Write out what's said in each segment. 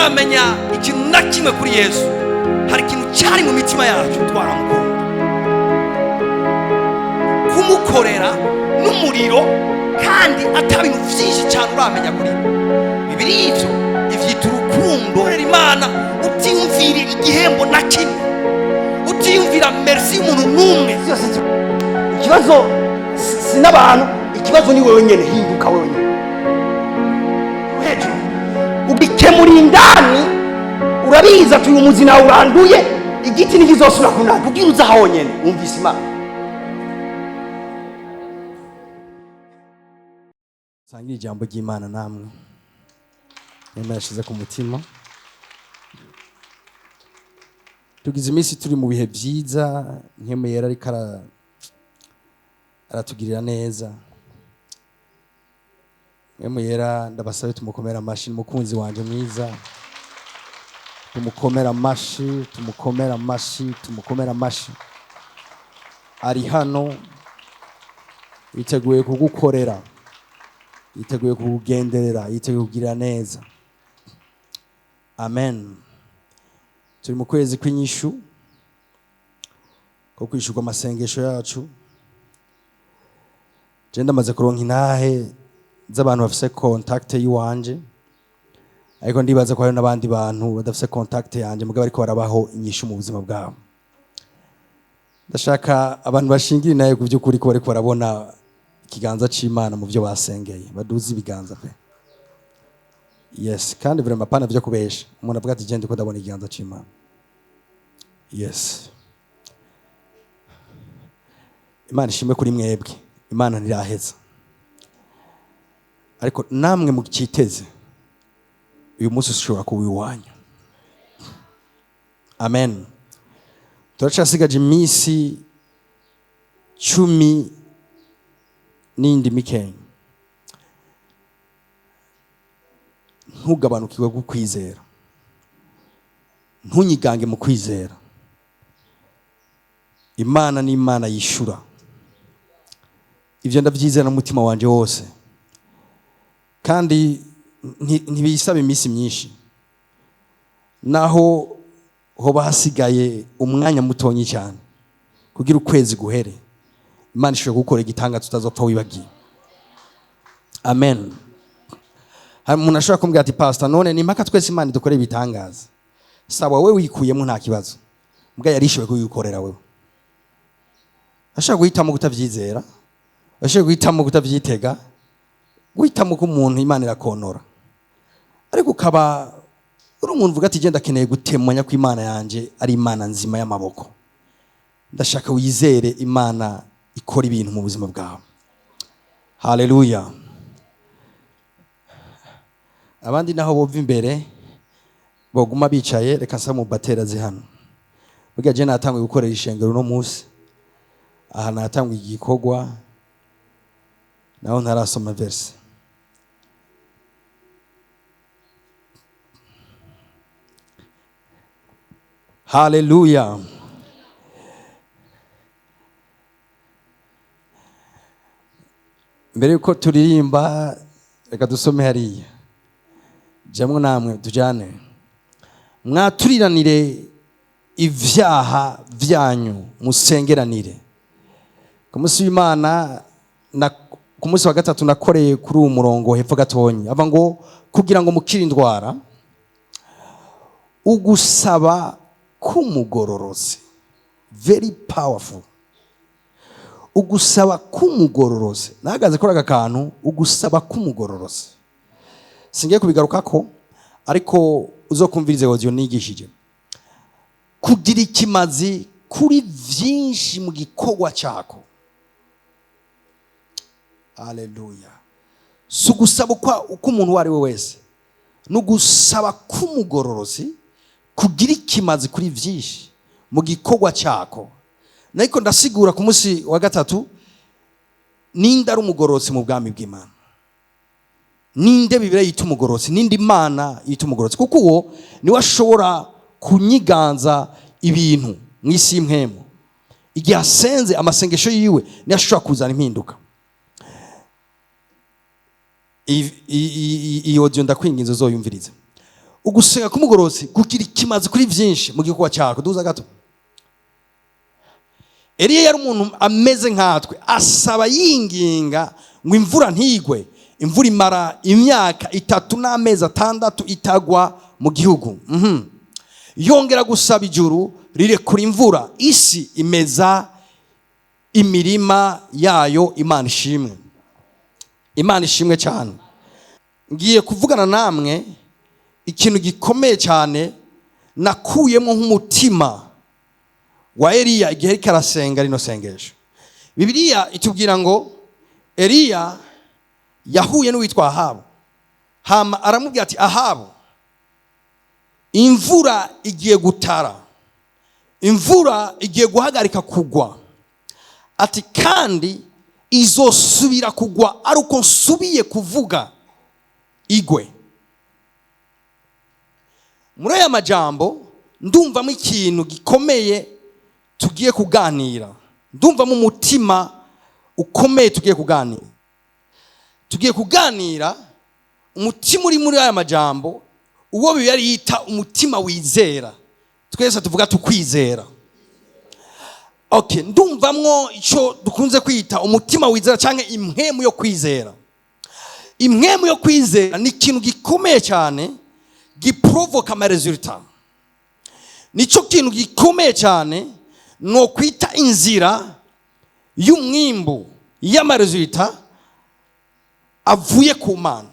Tutaramenya ikintu na kimwe kuri Yesu, hari ikintu cyari mu mitima yacu, twaramukunda. Kumukorera n'umuriro kandi ata bintu byinshi cyane uramenya kuri we. Bibiri ivyo ivyita urukundo. Korera Imana utiyumvira igihembo na kimwe, utiyumvira merci y'umuntu n'umwe. Byose ikibazo si n'abantu, ikibazo ni wewe nyene. Hinduka wewe nyene hejuru, ugikemura indani. Urabizi ati uyu muzi nawe uranduye, igiti ntikizosubira kunanda. Ubwira uza honyene wumvise Imana. Sangire ijambo ry'Imana namwe nyuma yashize ku mutima. Tugize iminsi turi mu bihe byiza, nkemu yera ariko aratugirira neza. Nkemu yera, ndabasabe tumukomere amashi. Umukunzi wanje mwiza, tumukomere amashi, tumukomere amashi, tumukomere amashi. Ari hano, yiteguye kugukorera, yiteguye kukugenderera, yiteguye kugirira neza. Amen. Turi mu kwezi kw'inyishu, ko kwishurwa amasengesho yacu. Je ndamaze kuronka intahe z'abantu bafise contact y'iwanje, ariko ndibaza ko hari n'abandi bantu badafise contact yanje mugabo ariko barabaho inyishu mu buzima bwabo. Ndashaka abantu bashingira inahe ku by'ukuri ko bariko barabona ikiganza c'Imana mu byo basengeye, baduze ibiganza pe. Yes, kandi vraiment pana vyo kubesha. Umuntu avuga ati: "Je ndiko ndabona ikiganza c'Imana." Yes, Imana ishimwe kuri mwebwe. Imana ntiraheza, ariko namwe mukiteze, uyu munsi ushobora kuba iwanyu. Amen. Turacasigaje iminsi 10 n'indi mikeya. Ntugabanukirwe ku kwizera, ntunyigange mu kwizera. Imana ni Imana yishura. Ibyo ndabyizera n'umutima wanje wose, kandi ntibisaba iminsi myinshi. Naho hoba hasigaye umwanya mutonyi cyane kugira ukwezi guhere, Imana ishobora gukora igitangaza tutazopfa wibagiye. Amen. Hari umuntu ashobora kumbwira ati: "Pastor, none ni impaka twese Imana idukore ibitangaza?" Sawa, we wikuyemo, nta kibazo. Mbwa yarishoboye kuyikorera wewe. Ashobora guhitamo kutavyizera, ashobora guhitamo kutavyitega, guhitamo ko umuntu Imana irakonora, ariko ukaba uri umuntu uvuga ati: "Genda, akeneye gutemanya ko Imana yanje ari Imana nzima y'amaboko." Ndashaka wizere Imana ikora ibintu mu buzima bwawe. Haleluya. Abandi naho bova imbere, boguma bicaye. Reka nsa mu baterazi hano. Burya je natanguye gukorera ishengero uno munsi aha, natanguye igikorwa naho ntarasoma verse. Haleluya. Mbere yuko turirimba, reka dusome hariya. Jamwe namwe tujane. Mwaturiranire ivyaha vyanyu, musengeranire. Ku munsi w'Imana na ku munsi wa gatatu nakoreye kuri uwo murongo hepfo gatonyi, ava ngo kugira ngo mukire indwara. Ugusaba k'umugororozi, very powerful. Ugusaba k'umugororozi, nahagaze kuri aka kantu, ugusaba k'umugororozi. Singiye kubigarukako, ariko uzokumvirize audio nigishije. Kugira ikimazi kuri vyinshi mu gikorwa cyako. Haleluya. Si ugusaba uko umuntu uwo ari we wese, ni ugusaba k'umugororozi kugira ikimazi kuri vyinshi mu gikorwa cyako. Ariko ndasigura ku munsi wa gatatu ninde ari umugororotsi mu bwami bw'Imana, ninde Bibiliya yita umugororotsi, ninde Imana yita umugororotsi, kuko uwo niwe ashobora kunyiganza ibintu mu isi y'impwemu. Igihe asenze, amasengesho yiwe niyo ashobora kuzana impinduka. Iyi audio, ndakwinginze uzoyumvirize. Ugusenga k'umugorozi kugira ikimazi kuri byinshi mu gikorwa cyako. Duza gato. Eliya yari umuntu ameze nkatwe, asaba yinginga ngo imvura ntigwe. Imvura imara imyaka 3 n'amezi 6 itagwa mu gihugu. Yongera gusaba, ijuru rirekura imvura, isi imeza imirima yayo. Imana ishimwe, Imana ishimwe cyane. Ngiye kuvugana namwe ikintu gikomeye cyane nakuyemo nk'umutima wa Eliya igihe ariko arasenga rino sengesho. Bibiliya itubwira ngo Eliya yahuye n'uwitwa Ahabu, hama aramubwira ati: "Ahabu, imvura igiye gutara, imvura igiye guhagarika kugwa," ati "kandi izosubira kugwa ari uko nsubiye kuvuga igwe." Muri aya majambo ndumvamo ikintu gikomeye tugiye kuganira, ndumvamo umutima ukomeye tugiye kuganira. Tugiye kuganira umutima uri muri aya majambo, uwo Bibiliya yita umutima wizera. Twese tuvuga tukwizera. Okay, ndumvamwo icyo dukunze kwita umutima wizera cyangwa impwemu yo kwizera. Impwemu yo kwizera ni ikintu gikomeye cyane giprovoka ama résultats. Nicyo kintu gikomeye cyane no kwita inzira y'umwimbu y'ama résultats avuye ku Mana.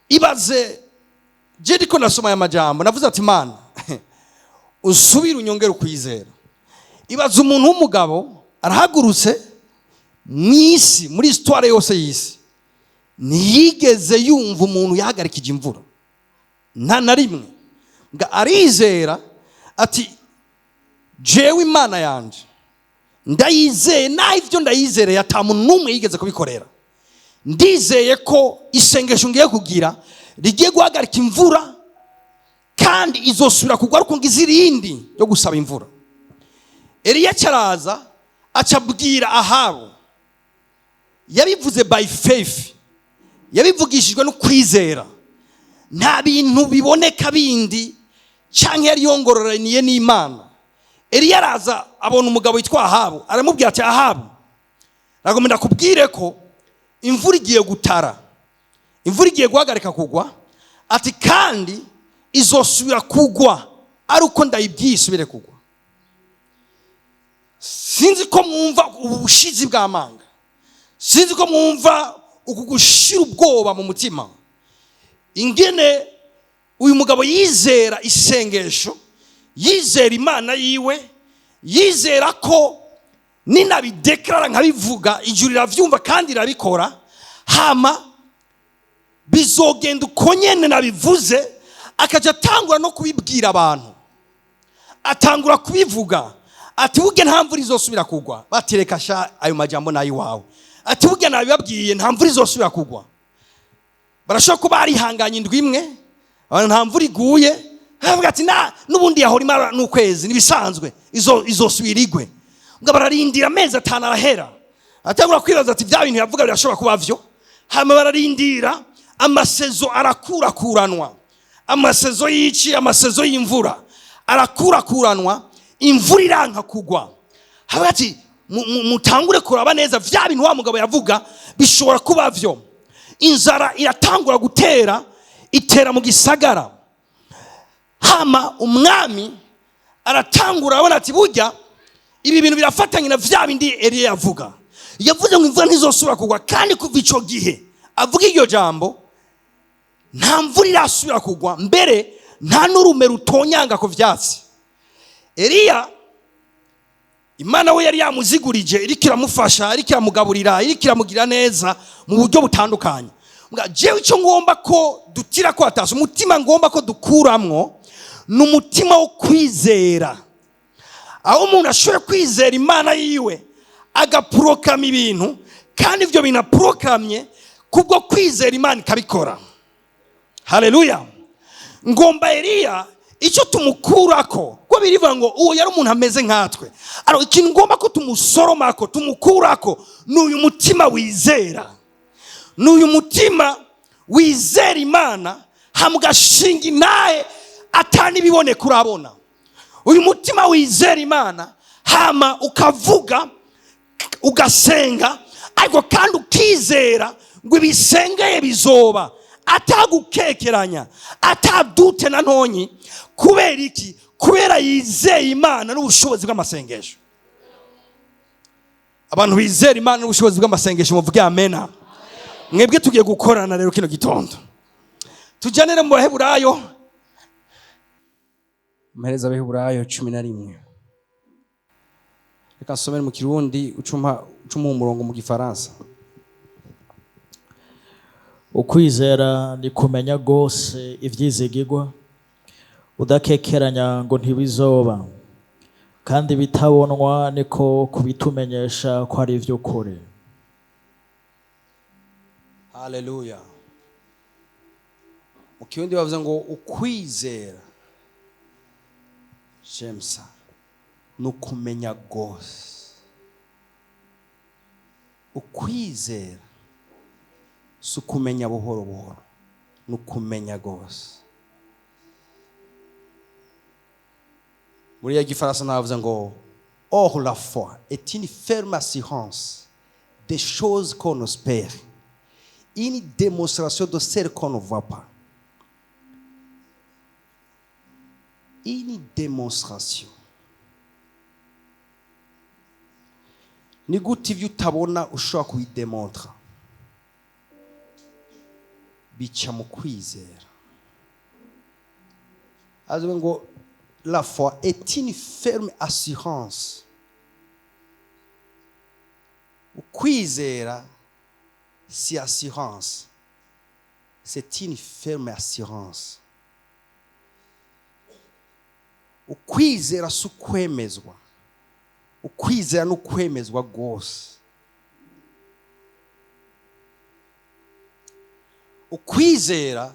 Ibaze je ndiko nasoma aya majambo, navuze ati: "Mana, usubire unyongere ukwizera." Ibaze umuntu w'umugabo arahagurutse mu isi, muri histoire yose y'isi ntiyigeze yumva umuntu yahagarikije imvura, nta na rimwe. Ngo arizera ati: "Jewe Imana yanje ndayizeye, naho ibyo ndayizereye ata muntu n'umwe yigeze kubikorera. Ndizeye ko isengesho ngiye kugira rigiye guhagarika imvura, kandi izosubira kugwa ariko ngize irindi yo gusaba imvura." Eliya acaraza acabwira Ahabu. Yabivuze by faith, yabivugishijwe no kwizera, nta bintu biboneka bindi cyangwa yari yongororaniye n'Imana. Eliya araza abona umugabo witwa Ahabu, aramubwira ati: "Ahabu, nagomba ndakubwire ko imvura igiye gutara, imvura igiye guhagarika kugwa," ati "kandi izosubira kugwa ari uko ndayibwiye isubire kugwa." Sinzi ko mwumva ubu bushizi bw'amanga, sinzi ko mwumva uku gushira ubwoba mu mutima, ingene uyu mugabo yizera isengesho, yizera Imana yiwe, yizera ko ninabideclara nkabivuga ijuru riravyumva kandi irabikora, hama bizogenda uko nyene nabivuze. Akaja atangura no kubibwira abantu, atangura kubivuga ati: "Burya nta mvura izosubira kugwa." Batereka sha, ayo majambo nayo iwawe. Ati: "Burya nabibabwiye, nta mvura izosubira kugwa." Barashobora kuba barihanganye indwi imwe, abantu nta mvura iguye, bavuga ati: "Na n'ubundi yahora imara n'ukwezi, nibisanzwe, izosubira igwe." Ngo bararindira, amezi 5 arahera, atangura kwibaza ati: "Bya bintu yavuga birashobora kuba vyo." Hama bararindira, ama saisons arakurakuranwa, ama saisons y'ici, ama saisons y'imvura arakurakuranwa, imvura iranka kugwa. Havuga ati: "Mutangure kuraba neza, vya bintu wa mugabo yavuga bishobora kuba vyo." Inzara iratangura gutera, itera mu gisagara. Hama umwami aratangura abona ati: "Burya ibi bintu birafatanye na vya bindi Eliya yavuga. Yavuze ngo imvura ntizosubira kugwa, kandi kuva ico gihe avuga iryo jambo nta mvura irasubira kugwa, mbere nta n'urume rutonyanga ku vyatsi." Eliya, Imana we yari yamuzigurije, iriko iramufasha, iriko iramugaburira, iriko iramugira neza mu buryo butandukanye. Mbwa jewe icyo ngomba ko dutira ko atasa umutima, ngomba ko dukuramwo, ni umutima wo kwizera, aho umuntu ashoboye kwizera Imana yiwe, agaproclama ibintu, kandi ibyo bintu aproclamye kubwo kwizera Imana ikabikora. Haleluya! Ngomba Eliya icyo tumukurako, ko birivuga ngo uwo yari umuntu ameze nkatwe. Aro ikintu ngomba ko tumusoromako, tumukurako, ni uyu mutima wizera, ni uyu mutima wizera Imana. Hama ugashinga intahe atanibiboneka urabona. Uyu mutima wizera Imana, hama ukavuga, ugasenga, ariko kandi ukizera ngo ibisengeye bizoba, atagukekeranya, ata doute na ntonyi. Kubera iki? Kubera yizeye Imana n'ubushobozi bw'amasengesho. Abantu bizera Imana n'ubushobozi bw'amasengesho, muvuge amena. Mwebwe tugiye gukorana rero kino gitondo. Tujyanire mu Baheburayo, Mpereza Abaheburayo 11. Reka nsomere mu Kirundi, ucuma ucuma umurongo mu Gifaransa. Ukwizera ni kumenya rwose ibyizigirwa, udakekeranya ngo ntibizoba, kandi bitabonwa niko kubitumenyesha ko ari iby'ukuri. Haleluya! Mu Kirundi bavuze ngo ukwizera, jemsa, ni ukumenya rwose. Ukwizera si ukumenya buhoro buhoro, ni ukumenya rwose. Muri ya Gifaransa navuze ngo: "Or la foi est une ferme assurance des choses qu'on espère, une démonstration de celles qu'on ne voit pas." Une démonstration. Ni gute ibyo utabona ushobora kubidemontra? Bica mu kwizera. Avuga ngo: "La foi est une ferme assurance." Ukwizera si assurance, c'est une ferme assurance. Ukwizera si ukwemezwa, ukwizera ni ukwemezwa rwose. Ukwizera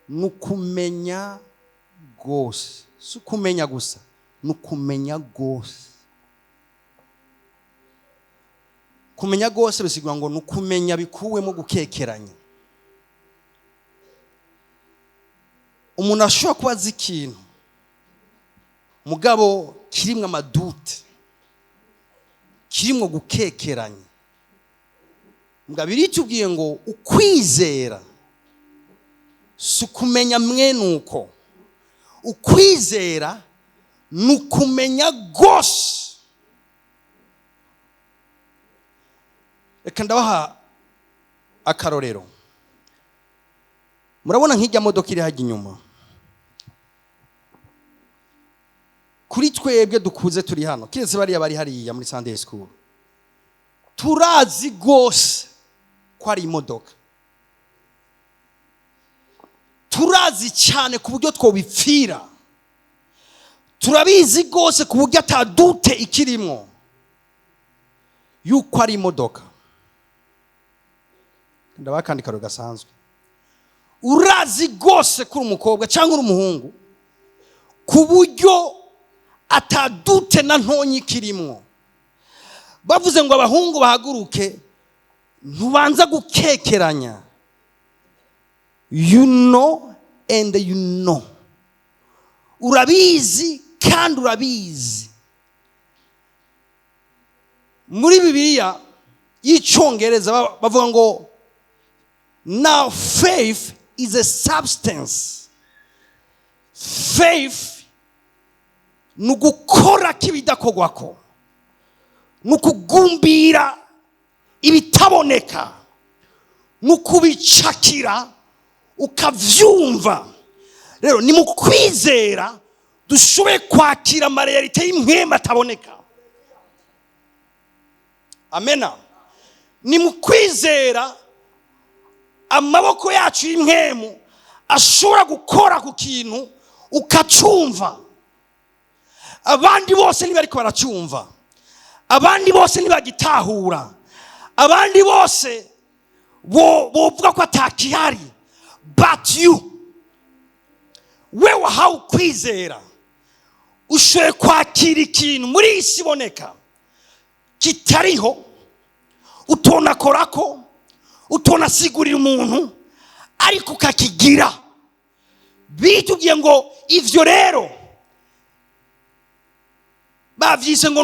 ni ukumenya rwose, si ukumenya gusa, ni ukumenya rwose. Kumenya rwose bisigura ngo ni ukumenya bikuwemo gukekeranya. Umuntu ashobora kuba azi ikintu, mugabo kirimwo ama doutes, kirimwo gukekeranya. Mugabo iritubwiye ngo ukwizera si ukumenya mwene uko, ukwizera ni ukumenya rwose. Reka ndabaha akarorero. Murabona nk'ijya modoka iri hajya inyuma, kuri twebwe dukuze turi hano, kiretse bariya bari hariya muri Sunday school, turazi rwose ko ari imodoka. Turazi cyane ku buryo twobipfira, turabizi rwose ku buryo ata doute ikirimwo yuko ari imodoka. Ndabaha akandi karorero gasanzwe. Urazi rwose ko uri umukobwa cyangwa uri umuhungu ku buryo ata doute na ntonyi ikirimwo. Bavuze ngo abahungu bahaguruke, ntubanza gukekeranya. You know and you know. Urabizi kandi urabizi. Muri Bibiliya y'Icyongereza bavuga ngo: "Now faith is a substance." Faith ni ugukora k'ibidakorwako, ni ukugumbira ibitaboneka, ni ukubicakira ukavyumva. Rero ni mu kwizera dushoboye kwakira ama réalités y'impwemu ataboneka. Amena. Ni mu kwizera amaboko yacu y'impwemu ashobora gukora ku kintu ukacumva. Abandi bose ntibariko baracyumva, abandi bose ntibagitahura, abandi bose bovuga ko atakihari, but you, we wahawe ukwizera, ushoboye kwakira ikintu muri iyi si iboneka kitariho, utonakorako, utonasigurira umuntu, ariko Ariko ukakigira. Bitubwiye ngo ivyo rero bavyise ngo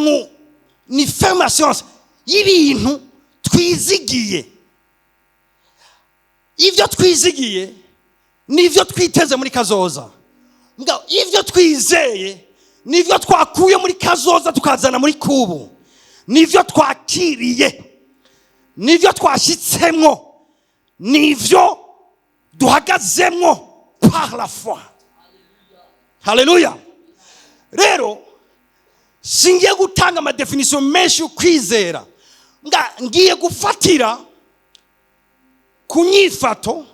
ni ferme assurance y'ibintu twizigiye. Ivyo twizigiye nivyo twiteze muri kazoza. Mugabo ivyo twizeye nivyo twakuye muri kazoza tukazana muri kubu, nivyo twakiriye, nivyo twashyitsemwo, nivyo duhagazemwo par la foi. Haleluya! Rero singiye gutanga ama définitions menshi yo kwizera, ngiye gufatira ku nyifato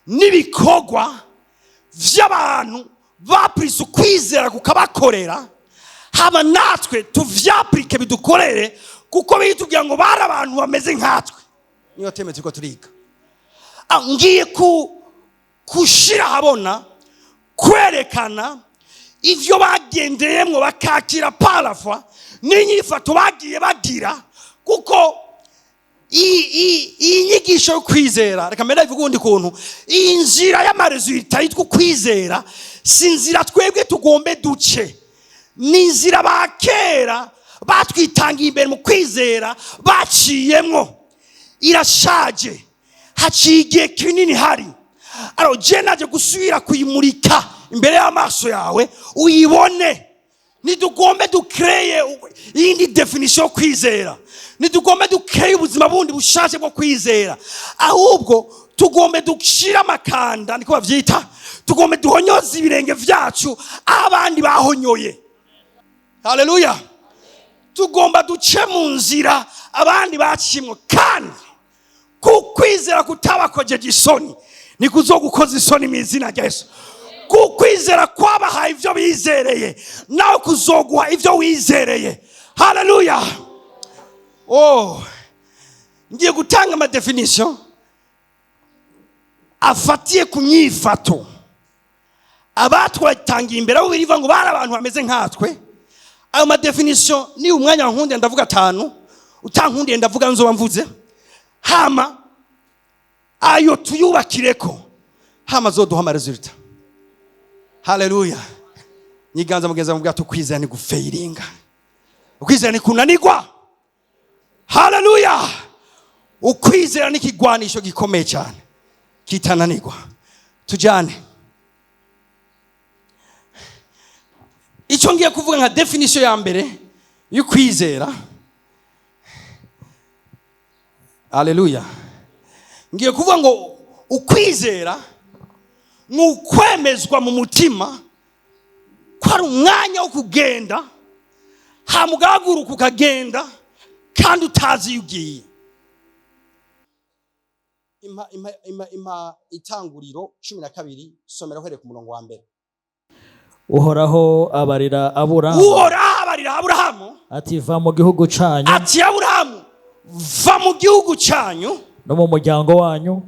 n'ibikorwa vy'abantu bapurise ukwizera kukabakorera, haba natwe tuvyapurike bidukorere, kuko bitubwira ngo bari abantu bameze nkatwe. Niyo thème turiko turiga. Ngiye ku kushira habona, kwerekana ivyo bagendeyemwo bakakira par la foi n'inyifato bagiye bagira, kuko iyi nyigisho yo kwizera, reka mbere ndabivuga ubundi kuntu, iyi nzira y'ama résultats yitwa ukwizera si inzira twebwe tugombe duce, ni inzira ba kera batwitangiye imbere mu kwizera baciyemwo. Irashaje, haciye igihe kinini. Hari alors je naje gusubira kuyimurika imbere y'amaso yawe uyibone. Ntitugombe dukreye iyindi définition yo kwizera, ntitugombe dukreye ubuzima bundi bushashe bwo kwizera, ahubwo tugombe dushire amakanda, niko bavyita, tugombe duhonyoze ibirenge vyacu aho abandi bahonyoye. Haleluya! Tugomba duce mu nzira abandi bacimwo, kandi kukwizera kutabakojeje isoni nikuzogukoza isoni mu izina rya Yesu. Kukwizera kwabahaye ivyo bizereye, nawe kuzoguha ivyo wizereye. Haleluya! Oh, ngiye gutanga ama définitions afatiye ku myifato abatwatangiye imbere, abo biriva ngo bari abantu bameze nkatwe. Ayo ma définitions ni umwanya wankundiye ndavuga atanu, utankundiye ndavuga nzoba mvuze. Hama ayo tuyubakireko, hama azoduha ama résultats. Haleluya! Nyiganza mugenzi wawe, mubwira ati: "Ukwizera ni gufeyiringa, ukwizera ni kunanirwa." Haleluya! Ukwizera ni ikigwanisho gikomeye cyane kitananirwa. Tujyane. Icyo ngiye kuvuga nka définition ya mbere y'ukwizera, haleluya, ngiye kuvuga ngo ukwizera ni ukwemezwa mu mutima ko ari umwanya wo kugenda, hamugahaguruka ukagenda kandi utazi iyo ugiye. Impa Itanguriro 12, somera uhereye ku murongo wa mbere. Uhoraho abarira Aburahamu. Uhoraho abarira Aburahamu. Ati: "Va mu gihugu canyu." Ati: "Aburahamu, va mu gihugu cyanyu." "No mu muryango wanyu,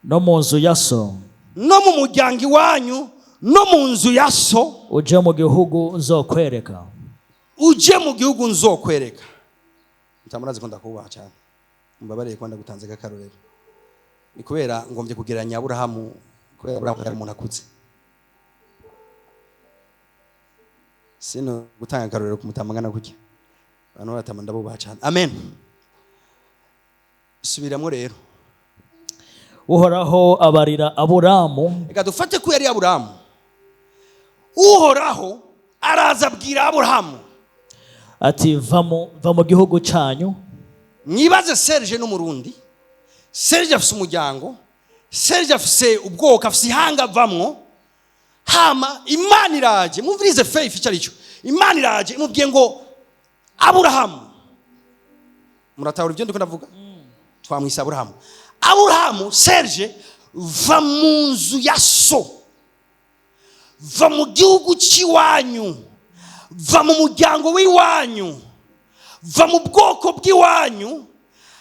no mu nzu ya so." "No mu muryango iwanyu, no mu nzu ya so." "Uje mu gihugu nzokwereka." "Uje mu gihugu nzokwereka." Murazi ko ndakubaha cyane, mbabarire ko ndagutanze k'akarorero, ni kubera ngombye kugereranya Aburahamu, kubera Aburahamu yari umuntu akuze. Sino gutanga akarorero ku mutama angana gutya, abantu baratama, ndabubaha cyane. Amen. Subiramo rero. Uhoraho abarira Aburamu. Reka dufate ko yari Aburahamu. Uhoraho araza abwira Aburahamu. Ati: "Va mu gihugu canyu." Mwibaze Serge n'Umurundi. Serge afise umuryango, Serge afise ubwoko, afise ihanga avamwo. Hama Imana iraje, mwumvirize faith icyo aricyo. Imana iraje imubwiye ngo: "Aburahamu." Muratahura ibyo ndiko ndavuga? Twamwise Aburahamu. "Aburahamu, Serge, va mu nzu ya so, va mu gihugu cy'iwanyu, va mu muryango w'iwanyu, va mu bwoko bw'iwanyu,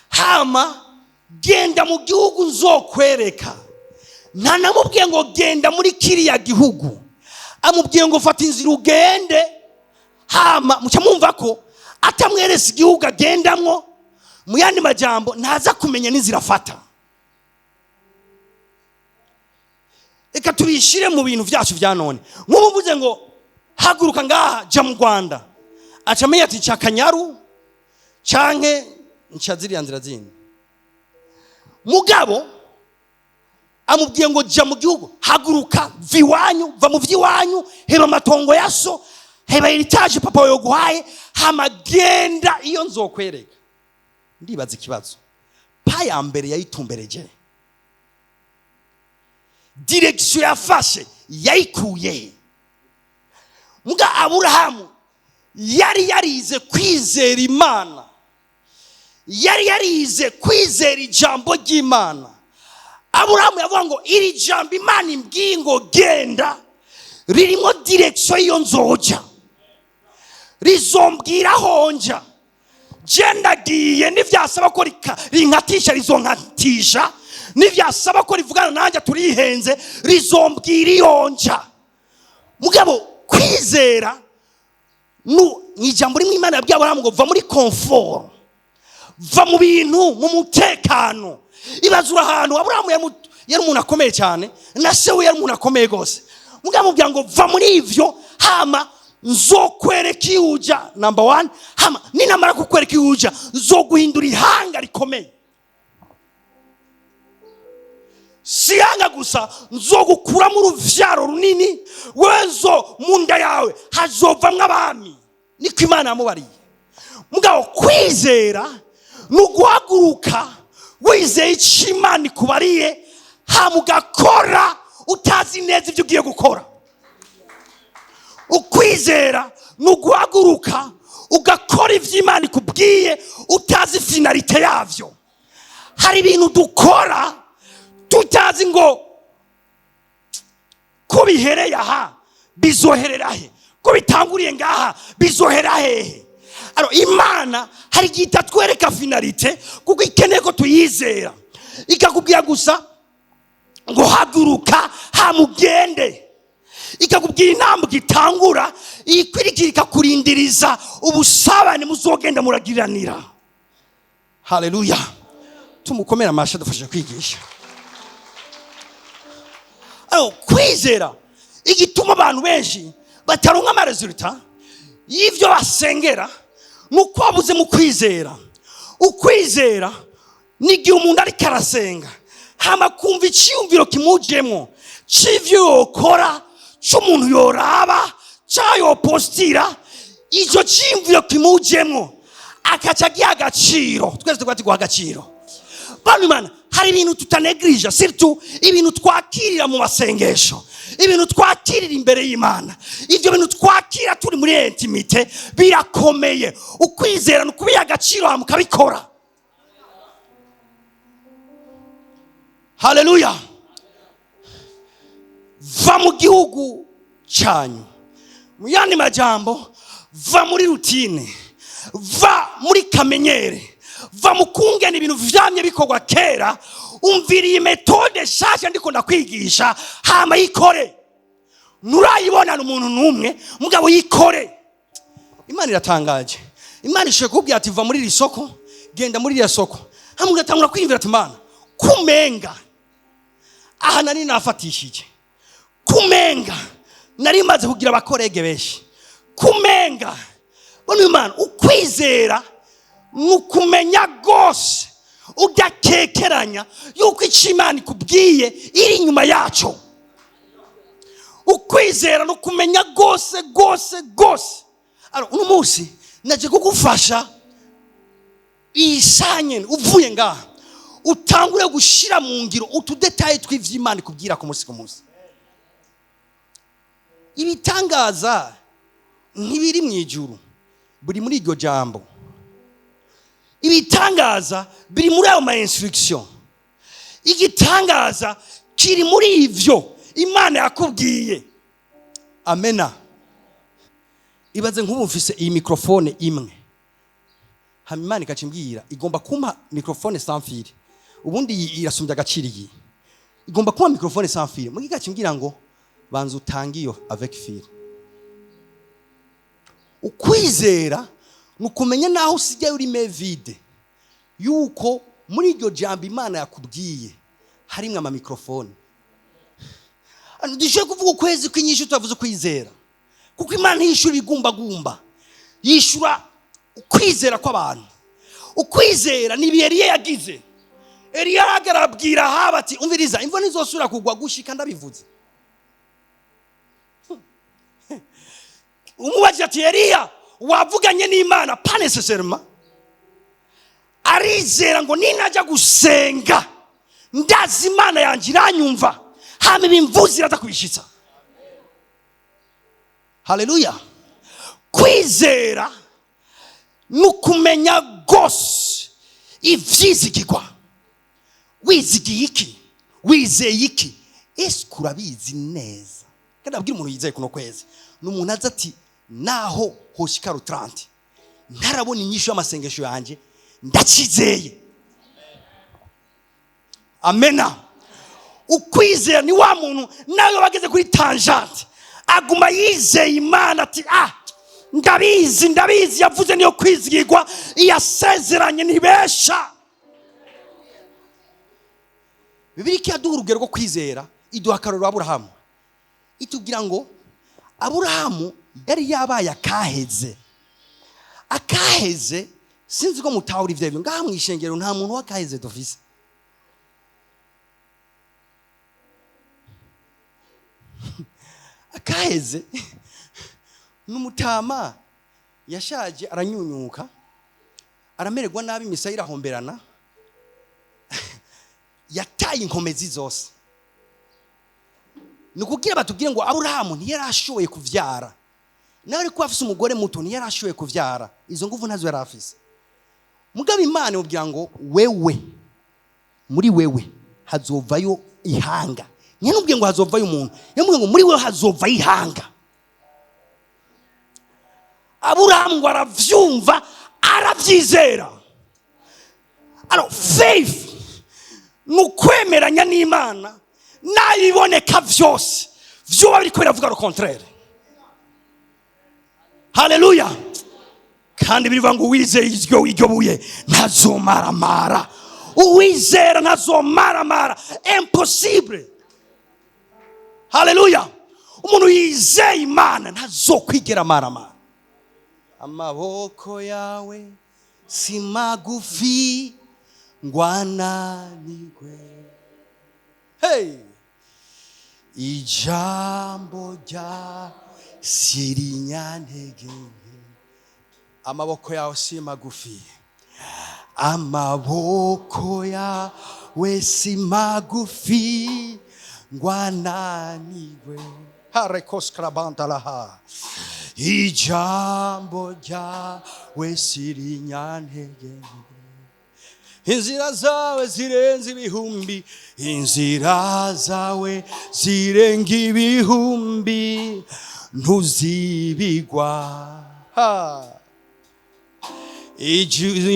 hama genda mu gihugu nzokwereka." Ntanamubwiye ngo genda muri kiriya gihugu, amubwiye ngo fata inzira ugende. Hama muca mwumva ko atamweresa igihugu agendamwo, mu yandi majambo ntaza kumenya n'inzira afata. Reka tubishire mu bintu byacu vya none. Nk'ubu mvuze ngo haguruka ngaha jya mu Rwanda, aca amenya ati nca Kanyaru canke nca ziriya nzira zindi. Mugabo amubwiye ngo jya mu gihugu, haguruka, va iwanyu, va mu vy'iwanyu, heba amatongo ya so, heba héritage papa wawe yoguhaye, hama genda iyo nzokwereka. Ndibaza ikibazo: pas ya mbere yayitumbereje, direction yafashe yayikuye he? Muga Aburahamu yari yarize kwizera Imana, yari yarize kwizera ijambo ry'Imana. Aburahamu yavuga ngo iri jambo Imana imbwiye ngo genda ririmo direction y'iyo nzoja, rizombwira aho nja. Je ndagiye, nivyasaba ko rinkatisha rizonkatisha, nivyasaba ko rivugana nanjye turihenze, rizombwira iyo nja. Mugabo kwizera ni ijambo rimwe Imana yabwiye Aburahamu ngo va muri confort, va mu bintu, mu mutekano. Ibazura ahantu Aburahamu yari umuntu akomeye cyane, na se we yari umuntu akomeye rwose. Mugabo amubwira ngo va muri ivyo, hama nzokwereka iyo uja, number one. Hama ninamara kukwereka iyo uja, nzoguhindura ihanga rikomeye. Si ihanga gusa, nzogukuramo uruvyaro runini, wezo mu nda yawe hazovamwo abami. Niko Imana yamubariye. Mugabo kwizera ni uguhaguruka wizeye icyo Imana ikubariye, hama ugakora utazi neza ibyo ugiye gukora. Ukwizera ni uguhaguruka ugakora ibyo Imana ikubwiye utazi finalité yabyo. Hari ibintu dukora tutazi ngo ko bihereye aha bizoherera he, ko bitanguriye ngaha bizohera hehe. Alors, Imana hari igihe itatwereka finalité kuko ikeneye ko tuyizera, ikakubwira gusa ngo haguruka hamugende, ikakubwira intambwe itangura, ikwirikira ikakurindiriza ubusabane muzogenda muragiriranira. Haleluya! Tumukomere amashyi, adufashe kwigisha. Alors, kwizera, igituma abantu benshi bataronka ama résultats y'ibyo basengera ni uko babuze mu kwizera. Ukwizera ni igihe umuntu ariko arasenga, hama kumva icyiyumviro kimujemo cy'ivyo yokora, cy'umuntu yoraba, cyayo postira, icyo cyiyumviro kimujemo akaca agiha agaciro. Twese tukaba tuguha agaciro. Bano Imana, hari ibintu tutanegirija, surtout ibintu twakirira mu masengesho, ibintu twakirira imbere y'Imana. Ibyo bintu twakira turi muri intimité birakomeye. Ukwizera ni ukubiha agaciro hama ukabikora. Haleluya! Va mu gihugu cyanyu, mu yandi majambo, va muri routine, va muri kamenyere, va mu kungena ibintu vyamye bikorwa kera. Umvira iyi méthode shasha ndiko ndakwigisha, hama yikore. Nturayibonana umuntu n'umwe, mugabo yikore. Imana iratangaje. Imana ishobora kukubwira ati va muri iri soko, genda muri iriya soko, hama ugatangura kwiyumvira ati Mana, kumenga aha nari nafatishije, kumenga nari maze kugira aba collègues benshi, kumenga bona Imana. Ukwizera ni ukumenya rwose udakekeranya yuko icyo Imana ikubwiye iri inyuma yaco. Ukwizera ni ukumenya rwose rwose rwose. Alors, uno munsi naje kugufasha iyi saa nyene uvuye ngaha utangure gushira mu ngiro utu détails tw'ivy'Imana ikubwira ku munsi ku munsi. Ibitangaza ntibiri mu ijuru, biri muri iryo jambo. Ibitangaza biri muri ayo ma instruction. Igitangaza kiri muri ivyo Imana yakubwiye. Amena. Ibaze nk'ubu mfise iyi microphone imwe, hama Imana ikaca imbwira igomba kumpa microphone sans fil. Ubundi iyi irasumbya agaciro iyi. Igomba kumpa microphone sans fil, mugi igaca imbwira ngo banza utange iyo avec fil. Ukwizera ni ukumenya naho usigaye uri mains vides, yuko muri iryo jambo Imana yakubwiye harimwo ama microphone. Dushoboye kuvuga ukwezi kw'inyishu tutavuze ukwizera, kuko Imana ntiyishyura ibigumbagumba, yishyura ukwizera kw'abantu. Ukwizera ni ibihe Eliya yagize. Eliya arahagarara abwira Ahabu ati: "Umviriza, imvura ntizosubira kugwa gushika ndabivuze." Umubajije ati: "Eliya, wavuganye n'Imana?" Pas nécessairement. Arizera ngo ninajya gusenga, ndazi Imana yanjye iranyumva, hama ibimvuzi iraza kubishitsa. Haleluya! Kwizera ni ukumenya rwose ivyizigirwa. Wizigiye iki? Wizeye iki? Ese urabizi neza? Kandi abwira umuntu yizeye kuno kwezi ni umuntu aza ati: "Naho hoshika le 30 ntarabona inyishu y'amasengesho yanjye, ndakizeye." Amena. Ukwizera ni wa muntu nawe bageze kuri tangente aguma yizeye Imana ati: "Ah, ndabizi, ndabizi, yavuze niyo kwizigirwa, iyasezeranye ntibesha." Bibiliya iraduha urugero rwo kwizera, iduha akarorero Aburahamu. Itubwira ngo Aburahamu yari yabaye akaheze. Akaheze, sinzi ko mutahura ivyo bintu. Ngaha mu ishengero nta muntu w'akaheze dufise. Akaheze n'umutama yashaje, aranyunyuka, aramererwa nabi, imisaya irahomberana, yataye inkomezi zose. Ni ukubwira batubwire ngo Aburahamu ntiyari ashoboye kuvyara, nawe ariko afise umugore muto, ntiyari ashoboye kuvyara, izo nguvu ntazo yari afise. Mugabo Imana imubwira ngo: "Wewe, muri wewe hazovayo ihanga." Ntiyamubwiye ngo hazovayo umuntu, yamubwiye ngo muri wewe hazovayo ihanga. Aburahamu ngo aravyumva, aravyizera. Alors, faith ni ukwemeranya n'Imana nayiboneka vyose vyoba biriko biravuga le contraire. Haleluya! Kandi birivuga ngo uwizeye iryo buye ntazomaramara. Uwizera ntazomaramara, impossible. Haleluya! Umuntu yizeye Imana ntazokwigera amaramara. Amaboko yawe si magufi ngo ananirwe. Hey! Ijambo ryawe si rinyantege nke. Amaboko yawe si magufi, amaboko yawe si magufi ngo ananirwe. Harekoskrabantalaha. Ijambo ryawe si rinyantege nke. Inzira zawe zirenze ibihumbi, inzira zawe zirenga ibihumbi, ntuzibigwa. Ha.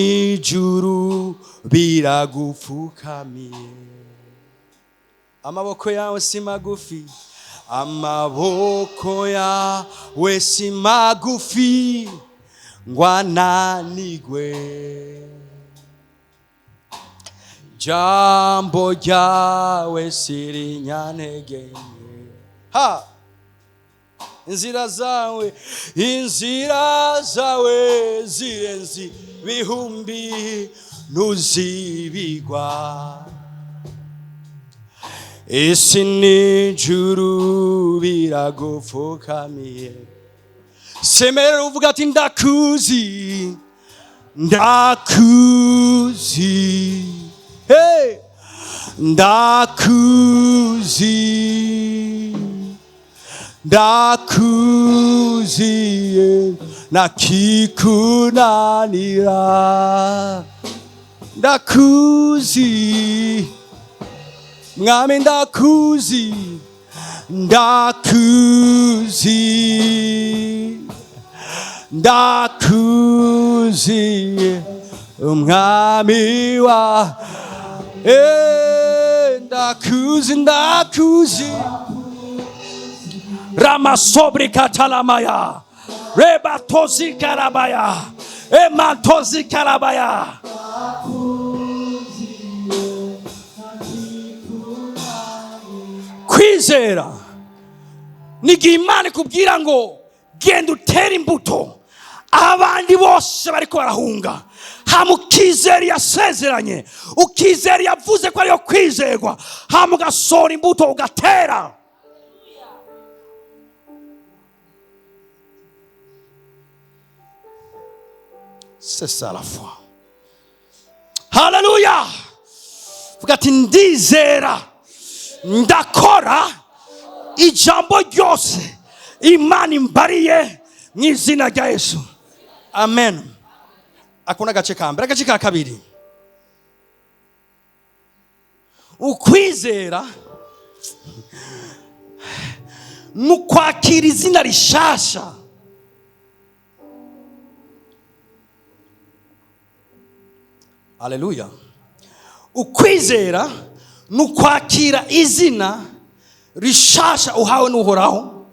Ijuru biragupfukamiye. Amaboko yawe si magufi, amaboko yawe si magufi ngo ananigwe. Jambo ryawe sirinyantege nke. Ha! Inzira zawe, inzira zawe zirenze ibihumbi, ntuzibigwa. Isi n'ijuru biragupfukamiye. Semerera uvuga ati: "Ndakuzi, ndakuzi." Hey! Ndakuzi, ndakuzi, nakikunanira. Ndakuzi Mwami, ndakuzi, ndakuzi, ndakuzi Umwami wa. Eh, ndakuzi, ndakuzi. Ramasobri katalamaya, rebatozi karabaya, emantozi karabaya. Kwizera Nigihe Imana ikubwira ngo genda utere imbuto, abandi bose bariko barahunga, hama ukizera yasezeranye, ukizera yavuze ko ariyo kwizerwa, hama ugasohora imbuto ugatera. C'est ça la foi. Haleluya! Vuga ati ndizera, ndakora ijambo ryose Imana imbariye mu izina rya Yesu. Amen. Ako ni agace ka mbere. Agace ka kabiri, ukwizera ni ukwakira izina rishasha. Haleluya. Ukwizera ni ukwakira izina rishasha uhawe n'Uhoraho,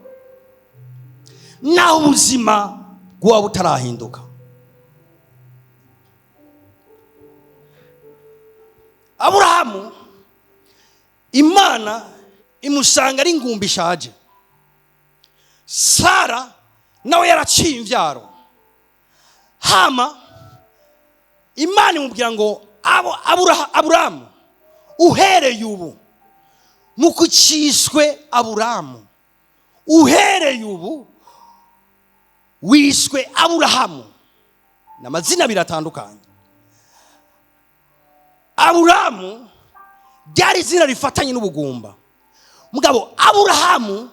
naho ubuzima bwaba butarahinduka. Aburahamu Imana imusanga ari ingumba ishaje, Sara nawe yaraciye imvyaro. Hama Imana imubwira ngo Aburahamu, uhereye ubu nukuciswe Aburahamu, uhereye ubu wiswe Aburahamu. N'amazina biratandukanye. Aburahamu ryari izina rifatanye n'ubugumba, mugabo Aburahamu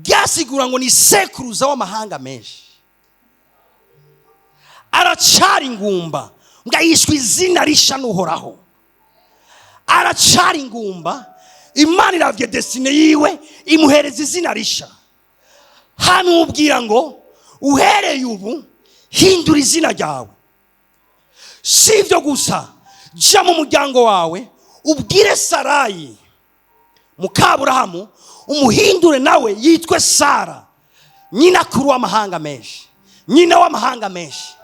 ryasigura ngo ni sekuruza w'amahanga menshi. Aracari ingumba, mbwa yishwe izina risha n'Uhoraho. Aracari ingumba, Imana iravye destine yiwe imuhereza izina risha. Hano ubwira ngo uhereye ubu hindura izina ryawe. Si ivyo gusa, ja mu muryango wawe ubwire Sarayi mukaburahamu umuhindure nawe yitwe Sara, nyina kuru w'amahanga menshi, nyina w'amahanga menshi.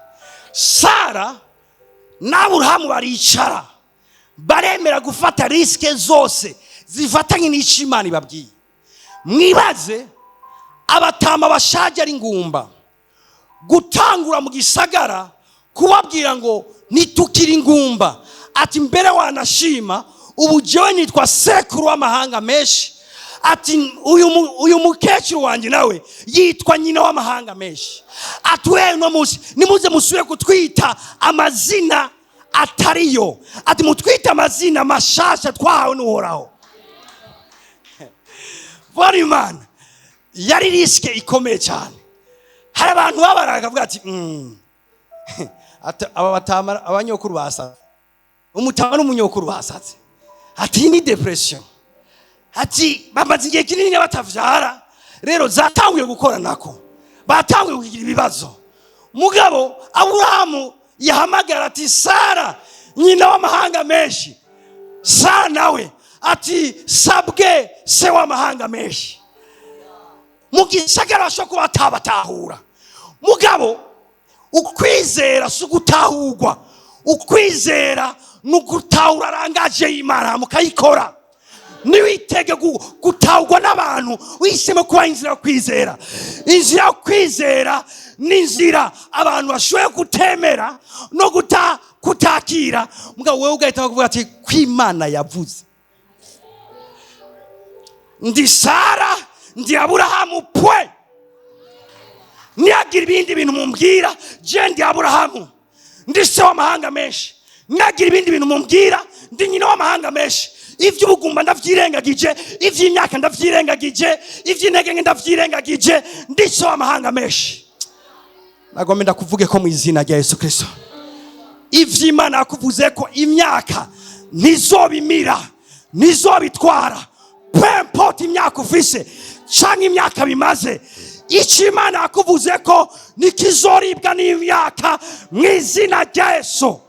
Sara n'Aburahamu baricara baremera gufata riske zose zifatanye n'icyo Imana ibabwiye. Mwibaze abatama bashaje ari ingumba gutangura mu gisagara kubabwira ngo nitukiri ingumba, ati mbere wanashima ubu jewe nitwa sekuru w'amahanga menshi, ati uyu mukecuru wanjye nawe yitwa nyina w'amahanga menshi, ati wewe no munsi nimuze musubire kutwita amazina atariyo, ati mutwite amazina mashasha twahawe n'Uhoraho. Bari Imana yari riske ikomeye cyane. Hari abantu babaraga bakavuga ati aba batama abanyokuru basatse, umutama n'umunyokuru basatse, ati ni depression, ati bamaze igihe kinini batavyara, rero zatanguye gukora nako batanguye kugira ibibazo. Mugabo Aburahamu yahamagara ati Sara nyina w'amahanga menshi, Sara nawe ati sabwe se w'amahanga menshi. Mu gisagara bashobora kuba batabatahura, mugabo ukwizera si ugutahurwa, ukwizera ni ugutahura arangaje y'Imana mukayikora. Niwitege gutahurwa n'abantu, wisemo kuba inzira yo kwizera. Inzira yo kwizera ni inzira abantu bashoboye gutemera no kutakira, mugabo wewe ugahita kuvuga ati kw'Imana yavuze, ndi Sara ndi Aburahamu pwe, niyagira ibindi bintu mumbwira, je ndi Aburahamu, ndi se w'amahanga menshi, niyagira ibindi bintu mumbwira, ndi nyina w'amahanga menshi. Ivy'ubugumba ndavyirengagije, ivy'imyaka ndavyirengagije, ivy'intege nke ndavyirengagije, ndi se w'amahanga menshi. Nagomba ndakuvuge ko mu izina rya Yesu Kristo, ivy'Imana yakuvuze ko imyaka ntizobimira, ntizobitwara, peu importe imyaka ufise canke imyaka bimaze, icyo Imana yakuvuze ko nikizoribwa n'imyaka mu izina rya Yesu.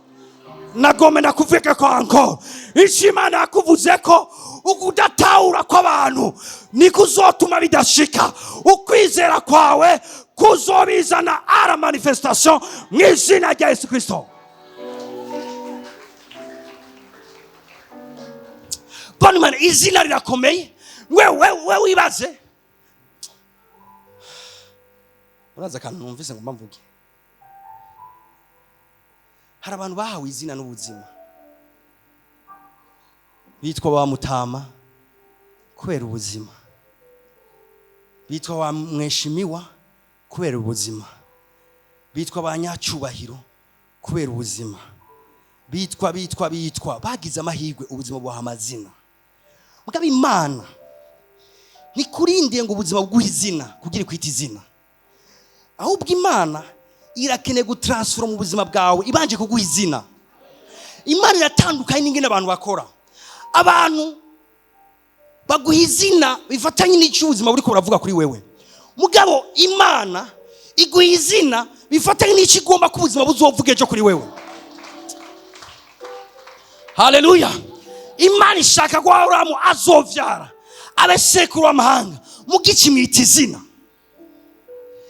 Nagomba ndakuvuge ko encore icyo Imana yakuvuze ko ukudatahura kw'abantu nikuzotuma bidashika, ukwizera kwawe kuzobizana ara manifestation mu izina rya Yesu Kristo. Bwana Imana, izina rirakomeye. Wewe wibaze Uraza akantu numvise ngo mvuge. Hari abantu bahawe izina n'ubuzima, bitwa ba mutama kubera ubuzima, bitwa ba mweshimiwa kubera ubuzima, bitwa ba nyacyubahiro kubera ubuzima, bitwa bagize amahirwe, ubuzima bubaha amazina. Mugabo Imana ntikurindiye ngo ubuzima bwuhe izina kugira ikwite izina, ahubwo Imana irakeneye gutaransfera mu buzima bwawe ibanje kuguha izina. Imana iratandukanye n'ingene abantu bakora. Abantu baguha izina bifatanye n'icyo ubuzima buriko buravuga kuri wewe, mugabo Imana iguha izina bifatanye n'icyo igomba ko ubuzima buzovuga ejo kuri wewe. Haleluya! Imana ishaka ko Aburahamu azovyara abe sekuru w'amahanga, mugikimwita izina,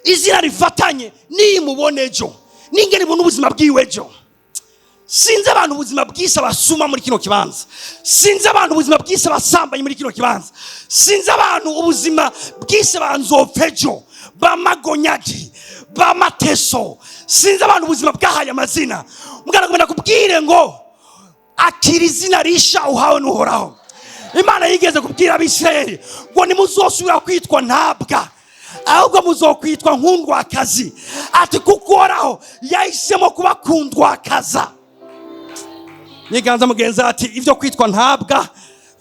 izina rifatanye nimubona ejo, n'ingene ibona ubuzima bwiwe ejo. Sinzi abantu ubuzima bwise abasuma muri kino kibanza, sinzi abantu ubuzima bwise abasambanyi muri kino kibanza, sinzi abantu ubuzima bwise banzopfa ejo, bamagonyagi, bamateso, sinzi abantu ubuzima bwahaye amazina. Mugana kumenya kubwire ngo akira izina risha uhawe n'Uhoraho. Imana yigeze kubwira Abisirayeli ngo ntimuzosubira kwitwa ntabwa, ahubwo muzokwitwa nkundwakazi, ati kuko Uhoraho yahisemo kubakundwakaza. Nyiganza mugenzi ati ibyo kwitwa ntabwa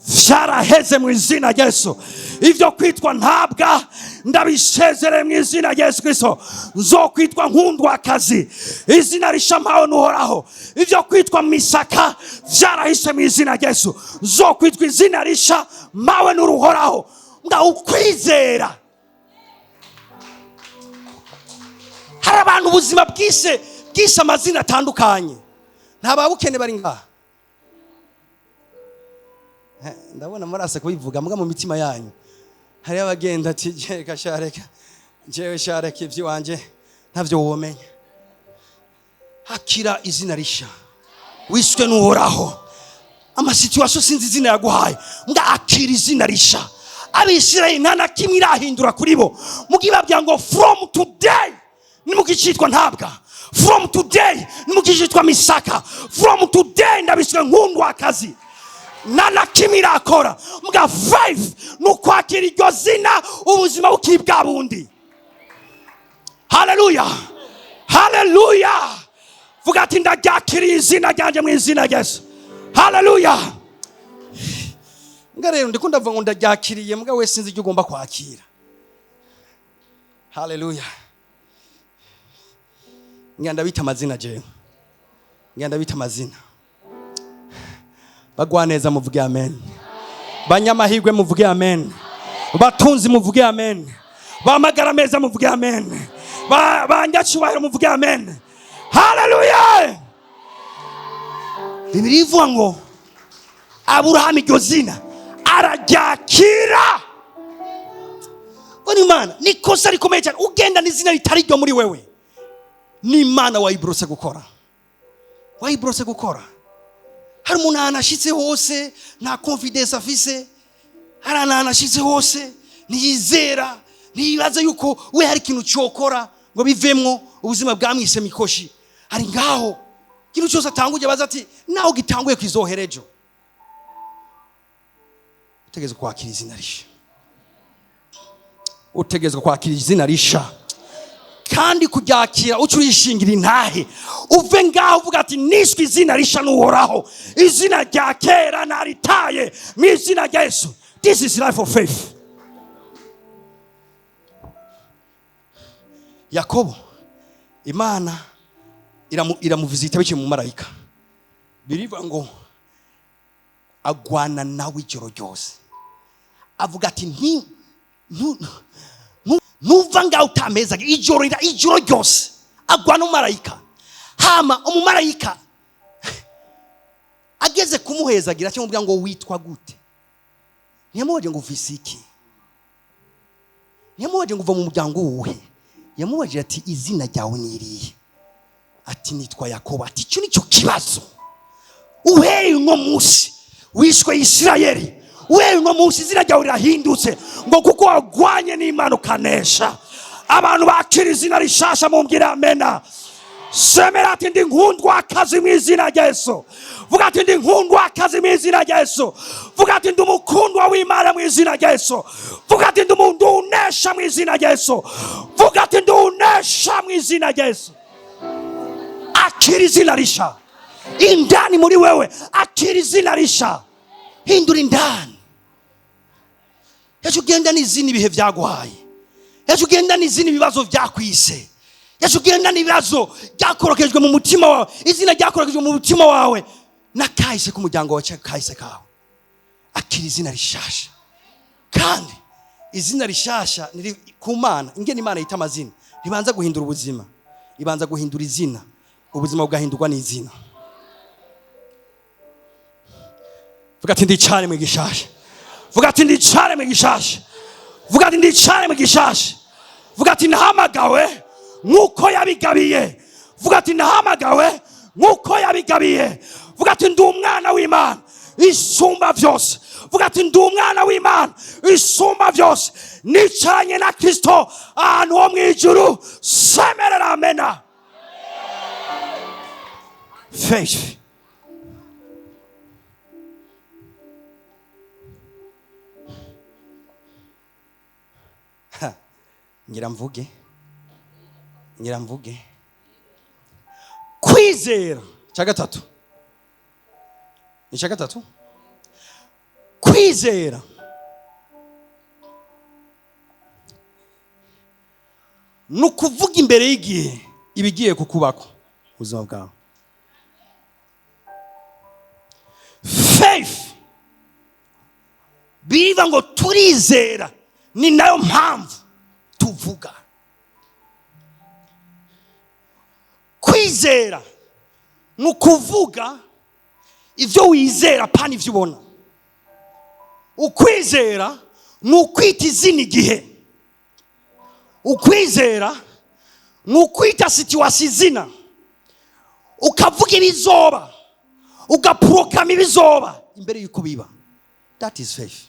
vyaraheze mu izina rya Yesu. Ibyo kwitwa ntabwa ndabisezereye mu izina rya Yesu Kristo. Nzokwitwa nkundwakazi, izina risha mpawe n'Uhoraho. Ibyo kwitwa misaka vyarahise mu izina rya Yesu. Nzokwitwa izina risha mpawe n'Uhoraho. Ukwizera. Hari abantu ubuzima bwise amazina atandukanye, nta babukene bari ngaha. Ndabona murase kubivuga mbwa mu mitima yanyu hari abagenda ati reka shareka jewe shareka ivy'iwanje ntavyo womenya. Hakira izina risha wiswe n'Uhoraho. Amasituation sinzi izina yaguhaye, mbwa akira izina risha. Abisirayeli nta na kimwe irahindura kuri bo, mugibabwira ngo from today nimugicitwa ntabwa, from today nimugicitwa misaka, from today ndabiswe nkundwakazi. Nta na kimwe irakora, mbwa 5 ni ukwakira iryo zina ubuzima bukiri bwa bundi. Haleluya, haleluya! Vuga ati ndaryakiriye izina ryanjye mu izina rya Yesu. Haleluya! Mbwa rero ndiko ndavuga ngo ndaryakiriye, mbwa we sinzi icyo ugomba kwakira. Haleluya! Ngenda bita amazina jewe, ngenda bita amazina. Bagwaneza muvuge amen, banyamahirwe muvuge amen, batunzi muvuge amen, bamagara meza muvuge amen, banyacyubahiro muvuge amen. Haleluya! Bibiliya ivuga ngo Aburahamu iryo zina araryakira. Ngo Imana ni kosa rikomeye cyane ugenda n'izina ritari ryo muri wewe. N'Imana wayibrose gukora, wayibrose gukora. Hari umuntu ahantu ashitse hose nta confidence afise, hari ahantu ashitse hose ntiyizera, ntiyibaza yuko we hari ikintu cyokora ngo bivemwo ubuzima bwamwise mikoshi. Hari ngaho ikintu cyose atanguje baza ati naho gitanguye kwizoherejo. Utegezwe kwakira izina risha, utegezwe kwakira izina risha, kandi kuryakira uca urishingira intahe, uve ngaho uvuga ati niswe izina risha n'Uhoraho, izina rya kera naritaye mu izina rya Yesu. This is life of faith. Yakobo Imana iramuvizita biciye mu marayika, birivuga ngo agwana nawe ijoro ryose, avuga ati ntuva ngaho utameza ijoro ijoro ryose agwana umumarayika. Hama umumarayika ageze kumuhezagira cyangwa ngo witwa gute, ntiyamubaje ngo uvise iki, ntiyamubaje ngo uva mu muryango wuhe, yamubaje ati izina ryawe ni irihe? Ati nitwa Yakobo. Ati icyo nicyo kibazo, uhereye uno munsi wishwe Isirayeli, uhereye uno munsi izina ryawe rirahindutse, ngo kuko wagwanye n'Imana ukanesha. Abantu bakira izina rishasha, mumbwire amena. Semera ati: "Ndi nkundwa akazi mu izina rya Yesu." Vuga ati: "Ndi nkundwa akazi mu izina rya Yesu." Vuga ati: "Ndi umukundwa w'Imana mu izina rya Yesu." Vuga ati: "Ndi umuntu unesha mu izina rya Yesu." Vuga ati: "Ndi unesha mu izina rya Yesu." Akira izina risha indani muri wewe, akira izina risha. Hindura indani. Ejo ugenda n'izina ibihe byaguhaye, ejo ugenda n'izina ibibazo byakwise, ejo ugenda n'ibibazo byakorokejwe mu mutima wawe, izina ryakorokejwe mu mutima wawe n'akahise k'umuryango wawe cyangwa kahise kawe. Akira izina rishasha. Kandi izina rishasha niri ku Mana. Ingene Imana yita amazina, ntibanza guhindura ubuzima, ibanza guhindura izina. Ubuzima bugahindurwa n'izina. Vuga ati: "Ndicare mu gishasha." Vuga ati: "Ndicare mu gishasha." Vuga ati: "Ndicare mu gishasha." Vuga ati: "Nahamagawe nk'uko yabigabiye." Vuga ati: "Nahamagawe nk'uko yabigabiye." Vuga ati: "Ndi umwana w'Imana isumba byose." Vuga ati: "Ndi umwana w'Imana isumba byose, nicaranye na Kristo ahantu ho mu ijuru." Semerera amena. Faith. Ha, ngira mvuge, ngira mvuge kwizera. Cya gatatu ni icya gatatu: kwizera ni ukuvuga imbere y'igihe ibigiye kukubako ubuzima bwawe. Faith, biva ngo turizera, ni nayo mpamvu tuvuga. Kwizera ni ukuvuga ibyo wizera, pana ibyo ubona. Ukwizera ni ukwita izina igihe. Ukwizera ni ukwita situation izina, ukavuga ibizoba, ugaproclama ibizoba imbere y'uko biba. That is faith.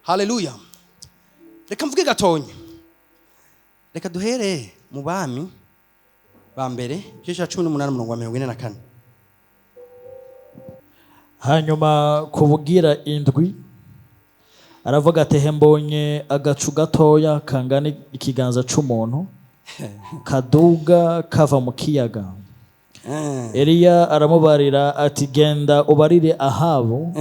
Haleluya. Reka mvuge gatonya. Reka duhere mu Bami ba Mbere, igice cya 18, umurongo wa 44. Hanyuma kubugira indwi aravuga ati: "He, mbonye agacu gatoya kangana ikiganza c'umuntu kaduga kava mu kiyaga." Eliya aramubarira ati: "Genda ubarire Ahabu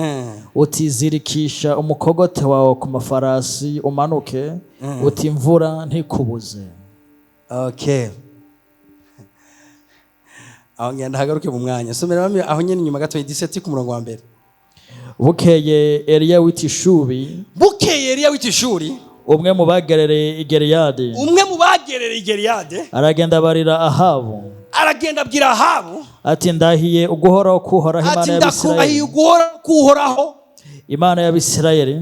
uti: 'Zirikisha umukogote wawe ku mafarasi umanuke,' uti: 'Imvura ntikubuze.'" Okay, aho ngenda hagaruke mu mwanya. Somera bamwe aho nyine inyuma gato, 17 ku murongo wa mbere. Bukeye Eliya w'itishubi, Bukeye Eliya w'itishuri, umwe mu bagerereye i Geliyadi, umwe mu bagerereye i Geliyade, aragenda abarira Ahabu, aragenda abwira Ahabu, ati: "Ndahiye uguhoraho kuhoraho, ati: Imana "Ndakurahiye y'Abisirayeli, uguhora kuhoraho, Imana y'Abisirayeli,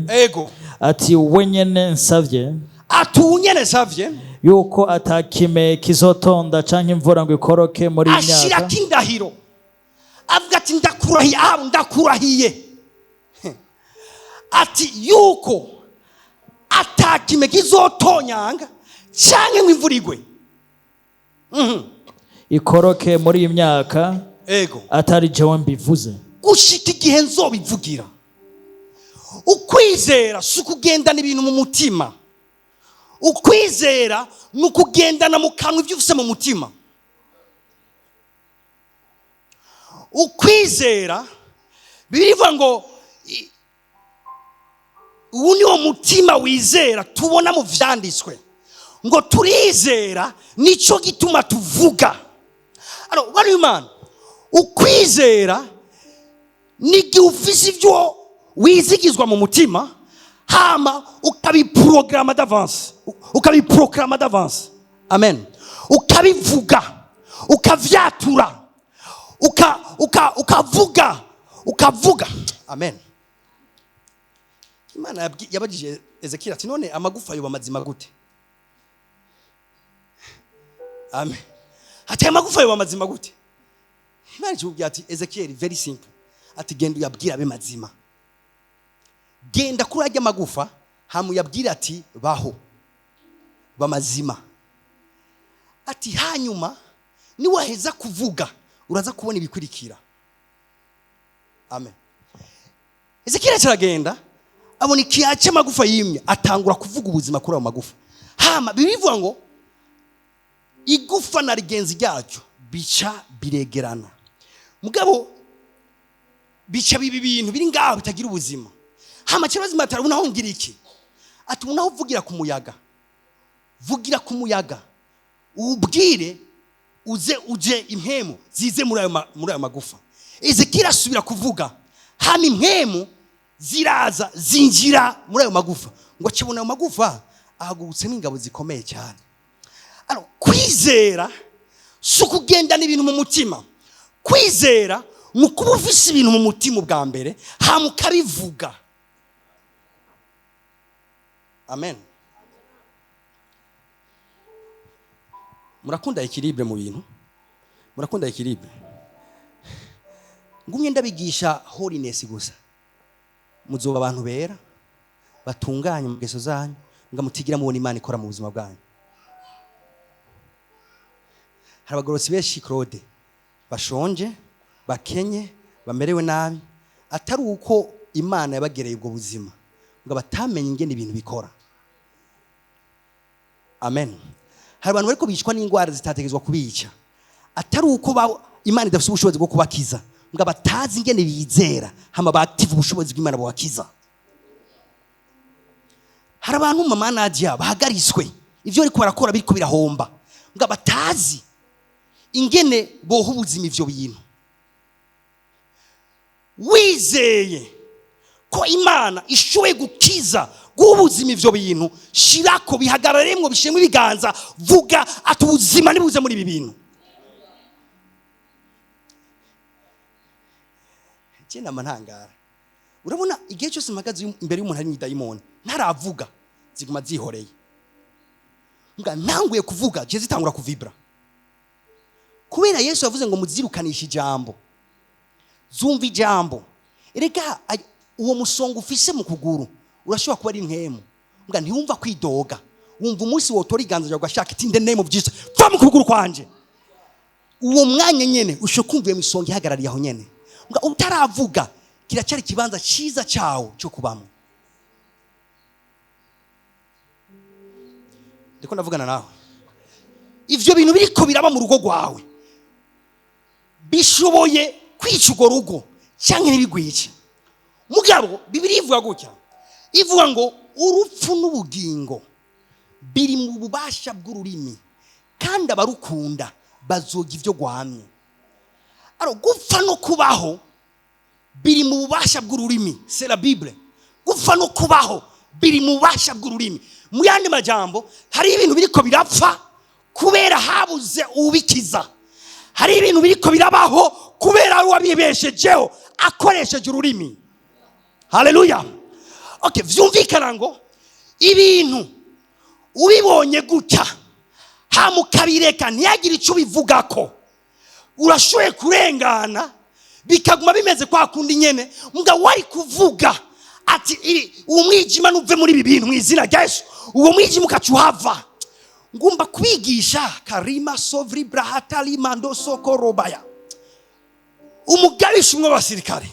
ati: 'We nyene nsavye, ati: "Unyene savye, yuko atakime kizotonda canke imvura ngo ikoroke muri iyi myaka, Ashirako indahiro, avuga ati: "Ndakurahiye Ahabu, ndakurahiye," ati yuko atakime kizotonyanga canke ngo imvura igwe, ikoroke muri iyi myaka, atari jewe mbivuze." Gushika igihe nzobivugira. Ukwizera si ukugendana ibintu mu mutima. Ukwizera ni ukugendana mu kanwa ibyo ufise mu mutima. Ukwizera, birivuga ngo ubu ni wo mutima wizera tubona mu vyanditswe ngo turizera, nico gituma tuvuga. Alors, bari Imana, ukwizera ni igihe ufise ibyo wizigizwa mu mutima, hama ukabiprograma d'avance, ukabiprograma d'avance, amen, ukabivuga, ukavyatura, ukavuga, ukavuga, amen. Imana yabajije Ezekiel ati: "None amagufa yoba mazima gute?" Amen. Ati: "Amagufa yoba mazima gute?" Imana ikimubwira ati: "Ezekiel, very simple," ati: "Genda uyabwira abe mazima. Genda kuri ajya amagufa." Hamuyabwira ati baho bamazima, ati hanyuma niwaheza kuvuga uraza kubona ibikurikira. Amen. Ezekiel aragenda abona ikiyaya cy'amagufa yimye, atangura kuvuga ubuzima kuri ayo magufa. Hama bibivuga ngo igufa na rigenzi ryacyo bica biregerana, mugabo bica bibi bintu biri ngaho bitagira ubuzima. Hama kibazo ati unaho ngira iki? Ati unaho uvugira ku muyaga, vugira ku muyaga ubwire uze uje impemu zize muri ayo magufa. Ezekiel asubira kuvuga, hama impemu ziraza zinjira muri ayo magufa, ngo akibona ayo magufa ahagurutsemo ingabo zikomeye cyane. Alors, kwizera si ukugendana ibintu mu mutima. Kwizera ni ukuba ufise ibintu mu mutima ubwa mbere, hama ukabivuga. Amen. Murakunda équilibre mu bintu, murakunda équilibre. Ngumye ndabigisha holiness gusa, muzoba abantu bera batunganye mu ngeso zanyu, nga mutigira mubona Imana ikora mu buzima bwanyu. Hari abagororotsi benshi Claude bashonje, bakenye, bamerewe nabi, atari uko Imana yabagereye ubwo buzima, ngo batamenye ingene ibintu bikora. Amen. Hari abantu bariko bicwa n'ingwara zitategezwa kubica, atari uko Imana idafite ubushobozi bwo kubakiza, ngo batazi ingene bizera, hama baactive ubushobozi bw'Imana bubakiza. Hari abantu mama Nadia bahagariswe ivyo ariko barakora biriko birahomba, ngo batazi ingene boha ubuzima ivyo bintu. Wizeye ko Imana ishoboye gukiza ubuzima ivyo bintu, shirako bihagararemwo, bishemwe ibiganza, vuga ati ubuzima nibuze muri ibi bintu. Je nama ntangara, urabona igihe cyose mpagaze imbere y'umuntu ari mwidayimoni ntaravuga ziguma zihoreye, nga ntanguye kuvuga je zitangura kuvibra. Kubera Yesu yavuze ngo muzirukanisha ijambo, zumva ijambo. Erega uwo musongo ufise mu kuguru urashobora kuba ari impwemu, nga ntiwumva kwidoga, wumva umunsi wotora iganza ryawe ugashaka iti in the name of Jesus va mu kuguru kwanje. Uwo mwanya nyene ushobora kumva iyo misongo ihagarariye aho nyene, nga utaravuga kiracyari ikibanza cyiza cyawo cyo kubamo. Ndiko ndavugana nawe, ivyo bintu biriko biraba mu rugo rwawe bishoboye kwica urwo rugo cyangwa ntibigwice. Mugabo Bibiliya ivuga gutya, ivuga ngo urupfu n'ubugingo biri mu bubasha bw'ururimi, kandi abarukunda bazoga ivyo gwamye. Alors gupfa no kubaho biri mu bubasha bw'ururimi, c'est la Bible. Gupfa no kubaho biri mu bubasha bw'ururimi. Mu yandi majambo, hari ibintu biriko birapfa kubera habuze ubikiza, hari ibintu biriko birabaho kubera uwabibeshejeho akoresheje ururimi. Haleluya. Okay, vyumvikana ngo ibintu ubibonye gutya hamukabireka ntiyagire icyo ubivugako, urashoboye kurengana bikaguma bimeze kwa kundi nyene. Mga wari kuvuga ati uwo mwijima nuve muri ibi bintu mu izina rya Yesu, uwo mwijima ukacuhava. Ngumba kwigisha karima sovri brahatali mando sokorobaya. Umugabisha umwe w'abasirikare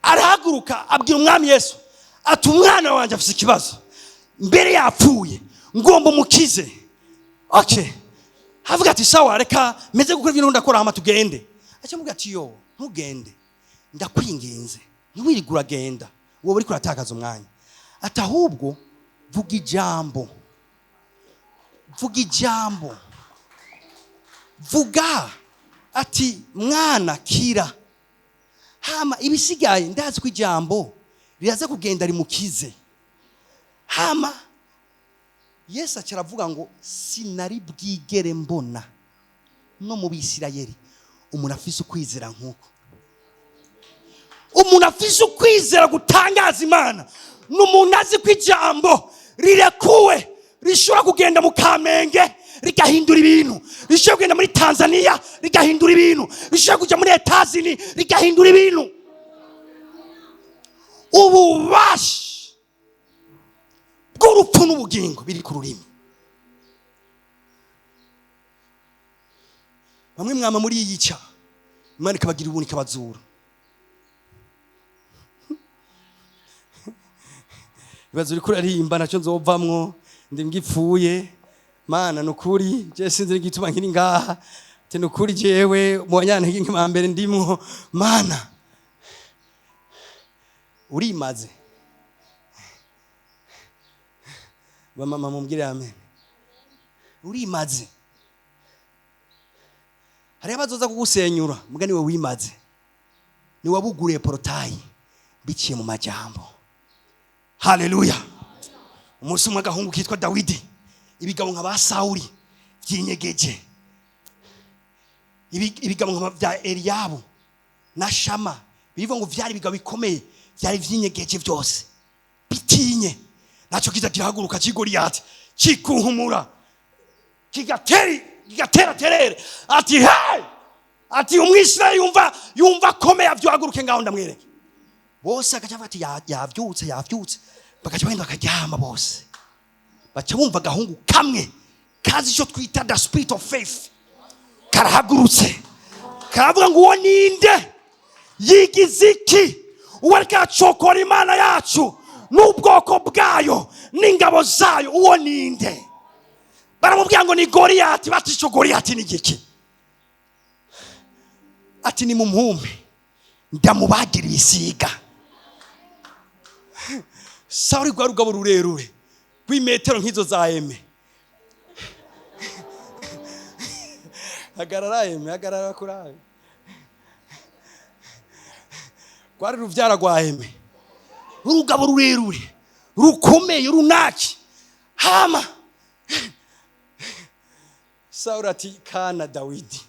arahaguruka abwira umwami Yesu ati umwana wanjye afite ikibazo, mbere yapfuye ngomba umukize. Okay, havuga ati sawa, reka meze gukora ibintu ndakora hama tugende. Aca ati yo ntugende, ndakwinginze ntiwirigura genda, wowe uriko uratakaza umwanya. Ati ahubwo vuga ijambo, vuga ijambo, vuga ati mwana kira, hama ibisigaye ndazi ko ijambo riraza kugenda rimukize. Hama Yesu aca aravuga ngo sinari bwigere mbona no mu Bisirayeli umuntu afise ukwizera nk'uko. Umuntu afise ukwizera gutangaza Imana ni umuntu azi ko ijambo rirekuwe rishobora kugenda mu Kamenge rigahindura ibintu, rishobora kugenda muri Tanzania rigahindura ibintu, rishobora kujya muri Etazini rigahindura ibintu. Ububasha Urupfu n'ubugingo biri ku rurimi. Bamwe mwama muri yica, Imana ikabagira ubuntu ikabazura. Ibibazo uriko urarimba nacyo nzovamwo, ndi ngipfuye. Mana nukuri je sinzi igituma nkiri ngaha. Ati nukuri jewe mu banyantege nke ba mbere ndimwo. Mana urimaze. Bamama mumbwire amen. Urimaze. Hari abazoza kugusenyura, muga niwe wimaze. Ni wabuguriye porotayi biciye mu majambo. Haleluya. Umunsi umwe agahungu kitwa Dawidi, ibigabo nka ba Sawuli byinyegeje, ibigabo nka bya Eliyabu na Shama, bivuga ngo vyari ibigabo bikomeye, vyari vyinyegeje byose bitinye. Naco kiza kirahaguruka ci Goliyati kikuhumura, kigatera terere ati hey! Ati umwisirayeli yumva akomeye avyohaguruke ngaho ndamwereke. Bose agaca avuga ati yavyutse, yavyutse. Bagaca bagenda bakaryama bose. Baca bumva agahungu kamwe kazi ico twita the spirit of faith karahagurutse, karavuga ngo uwo ninde yigize iki, uwo ariko aracokora Imana yacu n'ubwoko bwayo n'ingabo zayo, uwo ninde? Baramubwira ngo ni Goliyati. Bati ico Goliyati ni giki? Ati ni mumpume ndamubagira ibisiga. Sawuli rwa rugabo rurerure rw'imetero nk'izo za eme. Hagarara eme, hagarara kuri Rwari ruvyara rwa eme. Urugabo rurerure rukomeye runaki. Hama Sawuli ati kana Dawidi.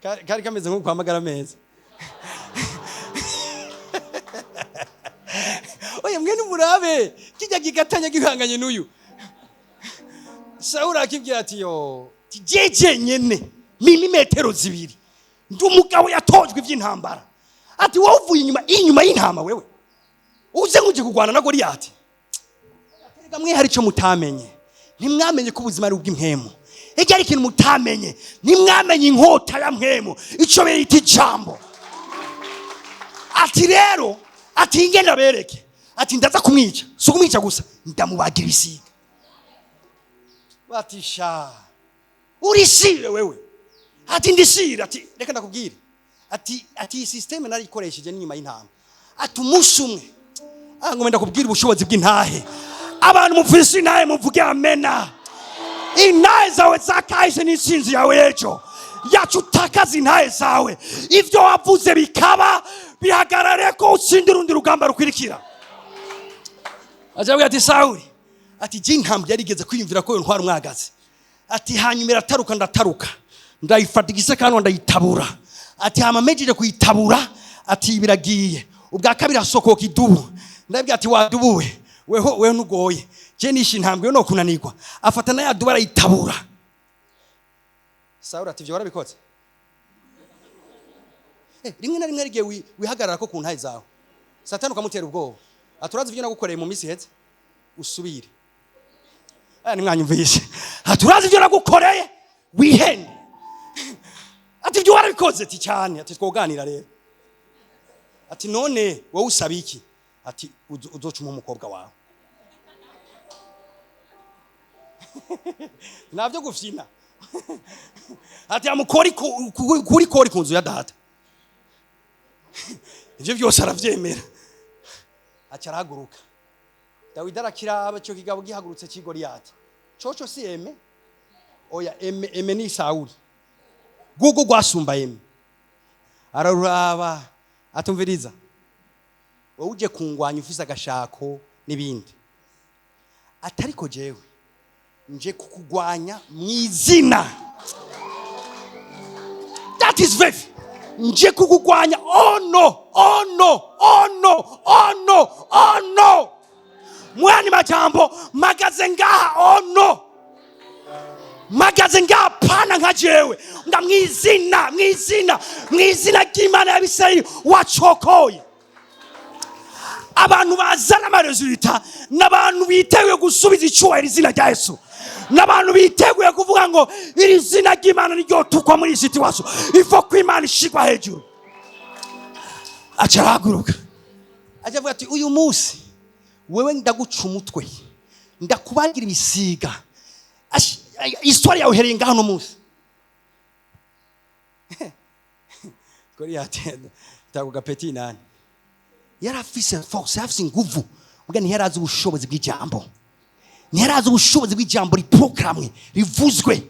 Kari kameze nko kwamagara meza. Oya mwene murabe kijya gigatanya gihanganye n'uyu. Sawuli akibwira ati yo jeje nyene mimi metero zibiri ndi umugabo yatojwe ivy'intambara. Ati wowe uvuye inyuma y'intama wewe uze nguje kugwana na Goliyati. Erega mwe hari ico mutamenye, ntimwamenye ko ubuzima ari ubw'impwemu. Ega ari ikintu mutamenye, ntimwamenye inkota ya mpwemu ico bita ijambo. Ati rero ati ngenda bereke, ati ndaza kumwica, si kumwica gusa ndamubagira ibisiga. Bati sha urishire wewe. Ati ndishire. Ati reka ndakubwire, ati iyi systeme narikoresheje n'inyuma y'intama. Ati umunsi umwe ngomba ndakubwira ubushobozi bw'intahe. Abantu mufise intahe muvuge amena. Intahe zawe zakahise n'intsinzi yawe ejo. Yacu utakaza intahe zawe, ivyo wavuze bikaba bihagarare ko utsindira urundi rugamba rukwirikira. Ajavuga ati Sawuli, ati je intambwe yarigeze kwiyumvira ko ntwara umwagazi. Ati hanyuma irataruka ndataruka, ndayifata igisekano ndayitabura. Ati hama mejeje kuyitabura, ati biragiye. Ubwa kabiri hasokoka idubu. Ndabwira ati wadubuwe weho, weho nugoye, je nishe intambwe yo no kunanirwa. Afata na yadubu arayitabura. Sawuli ati ivyo warabikoze? Rimwe na rimwe arigiye wihagarara ko ku ntahe zawe, Satani ukamutera ubwoba. Aturazi ivyo nagukoreye mu misi iheze, usubire. Aya nimwanyumvise. Aturazi ivyo nagukoreye, wihende. Ati ivyo warabikoze? Ati cyane. Ati twoganira rero. Ati none wowe usaba iki? Ati uzocuma umukobwa wawe. Navyo gufyina. Ati amukori kuri kori ku nzu ya data. Ivyo byose aravyemera. Aca arahaguruka. Dawidi arakiraba ico kigabo gihagurutse ci Goliyati. Coco si eme? Oya eme, eme ni Sawuli. Gugu gwasumba eme. Araruraba atumviriza. Wowe uje kungwanya ufise agashako n'ibindi. Atariko jewe nje kukugwanya mw'izina. That is faith. Nje kukugwanya. Oh no, oh no, oh no, oh no, oh no. Mwani majambo magaze ngaha, oh no. Magaze ngaha pana nka jewe. Nga mw'izina, mw'izina, mw'izina ry'Imana y'Abisirayeli wacokoye. Abantu bazana ama résultats n'abantu biteguye gusubiza icyubahiro izina rya Yesu, n'abantu biteguye kuvuga ngo iri zina ry'Imana niryo tukwa muri iyi situation, ifo ko Imana ishigwa hejuru. Aca arahaguruka, Ajya avuga ati: "Uyu munsi wewe ndaguca umutwe, ndakubagira ibisiga. Histoire yawe ihereye ngaho uno munsi." Goliyati tago gapeti nani yari afise force, yari afise inguvu, mbwa ntiyari azi ubushobozi bw'ijambo, ntiyari azi ubushobozi bw'ijambo riproklammé, rivuzwe.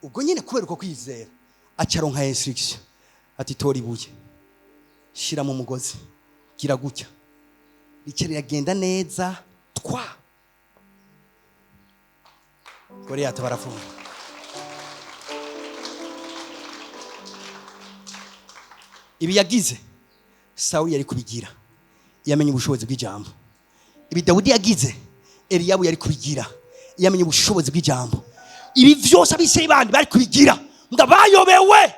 Ubwo nyine kubera uko kwizera, acaronka instruction ati: "Tora ibuye, shira mu mugozi, gira gutya." Rica riragenda neza twa Goliyati barafunga. Ibi yagize, Sawuli yari kubigira yamenye ubushobozi bw'ijambo. Ibi Dawidi yagize, Eliyabu yari kubigira yamenye ubushobozi bw'ijambo. Ibi vyose abisirayeli bandi bari kubigira, mbwa bayobewe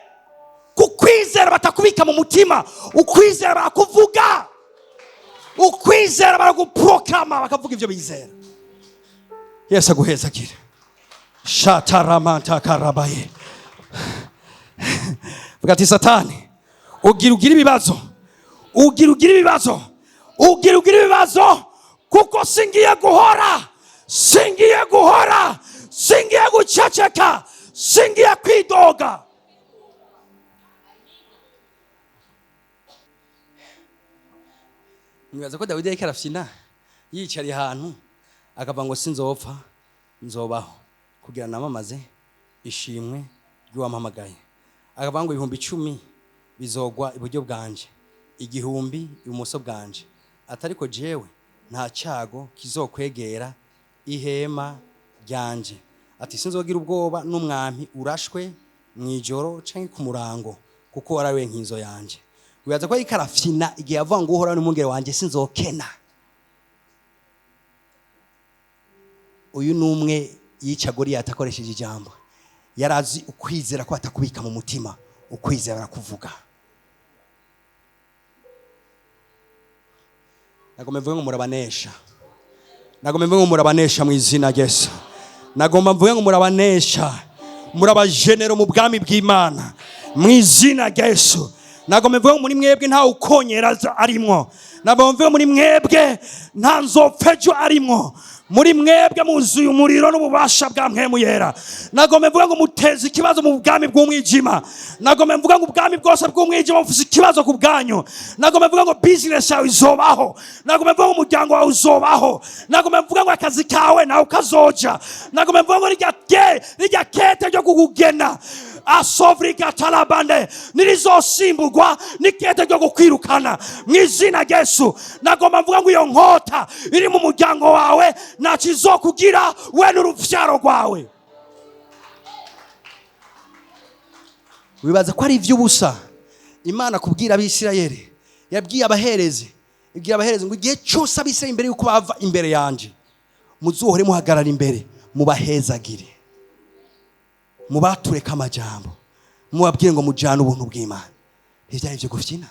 kukwizera batakubika mu mutima. Ukwizera barakuvuga, ukwizera baraguproclama, bakavuga ivyo bizera. Yesu aguhezagire. Shataramanta karabaye. Vuga ati: "Satani, ugira ugira ibibazo, ugira ugira ibibazo, ugira ugira ibibazo, kuko singiye guhora, singiye guhora, singiye guceceka, singiye kwidoga." Mwibaza ko Dawidi yariko arafyina yicariye ahantu akavuga ngo: "Sinzopfa, nzobaho kugira namamaze ishimwe ry'uwampamagaye"? Akavuga ngo: "10,000 bizogwa iburyo bwanje, 1,000 ibumoso bwanje, atariko jewe nta cyago kizokwegera ihema ryanje." Ati: "Sinzogira ubwoba n'umwampi urashwe mu ijoro canke ku murango, kuko warawe nkinzo yanje." Wibaza ko ariko arafyina igihe avuga ngo: "Uhoraho n'umwungere wanje, sinzokena"? Uyu ni umwe yica Goliyati akoresheje ijambo. Yari azi ukwizera ko atakubika mu mutima, ukwizera barakuvuga. Nagomba mvuge ngo murabanesha. Nagomba mvuge ngo murabanesha mu izina rya Yesu. Nagomba mvuge ngo murabanesha, murabajenero mu bwami bw'Imana mu izina rya Yesu. Nagomba mvuge ngo muri mwebwe nta ukonyera arimwo. Nagomba mvuge muri mwebwe nta nzopfejo arimwo. Muri mwebwe muzuye umuriro n'ububasha bwa Mpwemu Yera. Nagomba mvuge ngo muteze ikibazo mu bwami bw'umwijima. Nagomba mvuge ngo ubwami bwose bw'umwijima bufise ikibazo ku bwanyu. Nagomba mvuge ngo business yawe izobaho. Nagomba mvuge ngo umuryango wawe uzobaho. Nagomba mvuge ngo akazi kawe nawe kazoja. Nagomba mvuge ngo rirya kete ryo kukugena asovrika talabande nirizosimburwa n'ikete ryo kukwirukana mu izina rya Yesu. Nagomba mvuga ngo iyo nkota iri mu muryango wawe ntacyo izokugira we n'uruvyaro rwawe. Wibaza ko ari iby'ubusa Imana kubwira Abisirayeli? Yabwiye abaherezi, ibwira abaherezi ngo: "Igihe cyose Abisirayeli imbere y'uko bava imbere yanje, muzohore muhagarara imbere, mubahezagire, mubatureke amajambo, mubabwire ngo mujyane ubuntu bw'Imana." Ntibyari ibyo gufyina.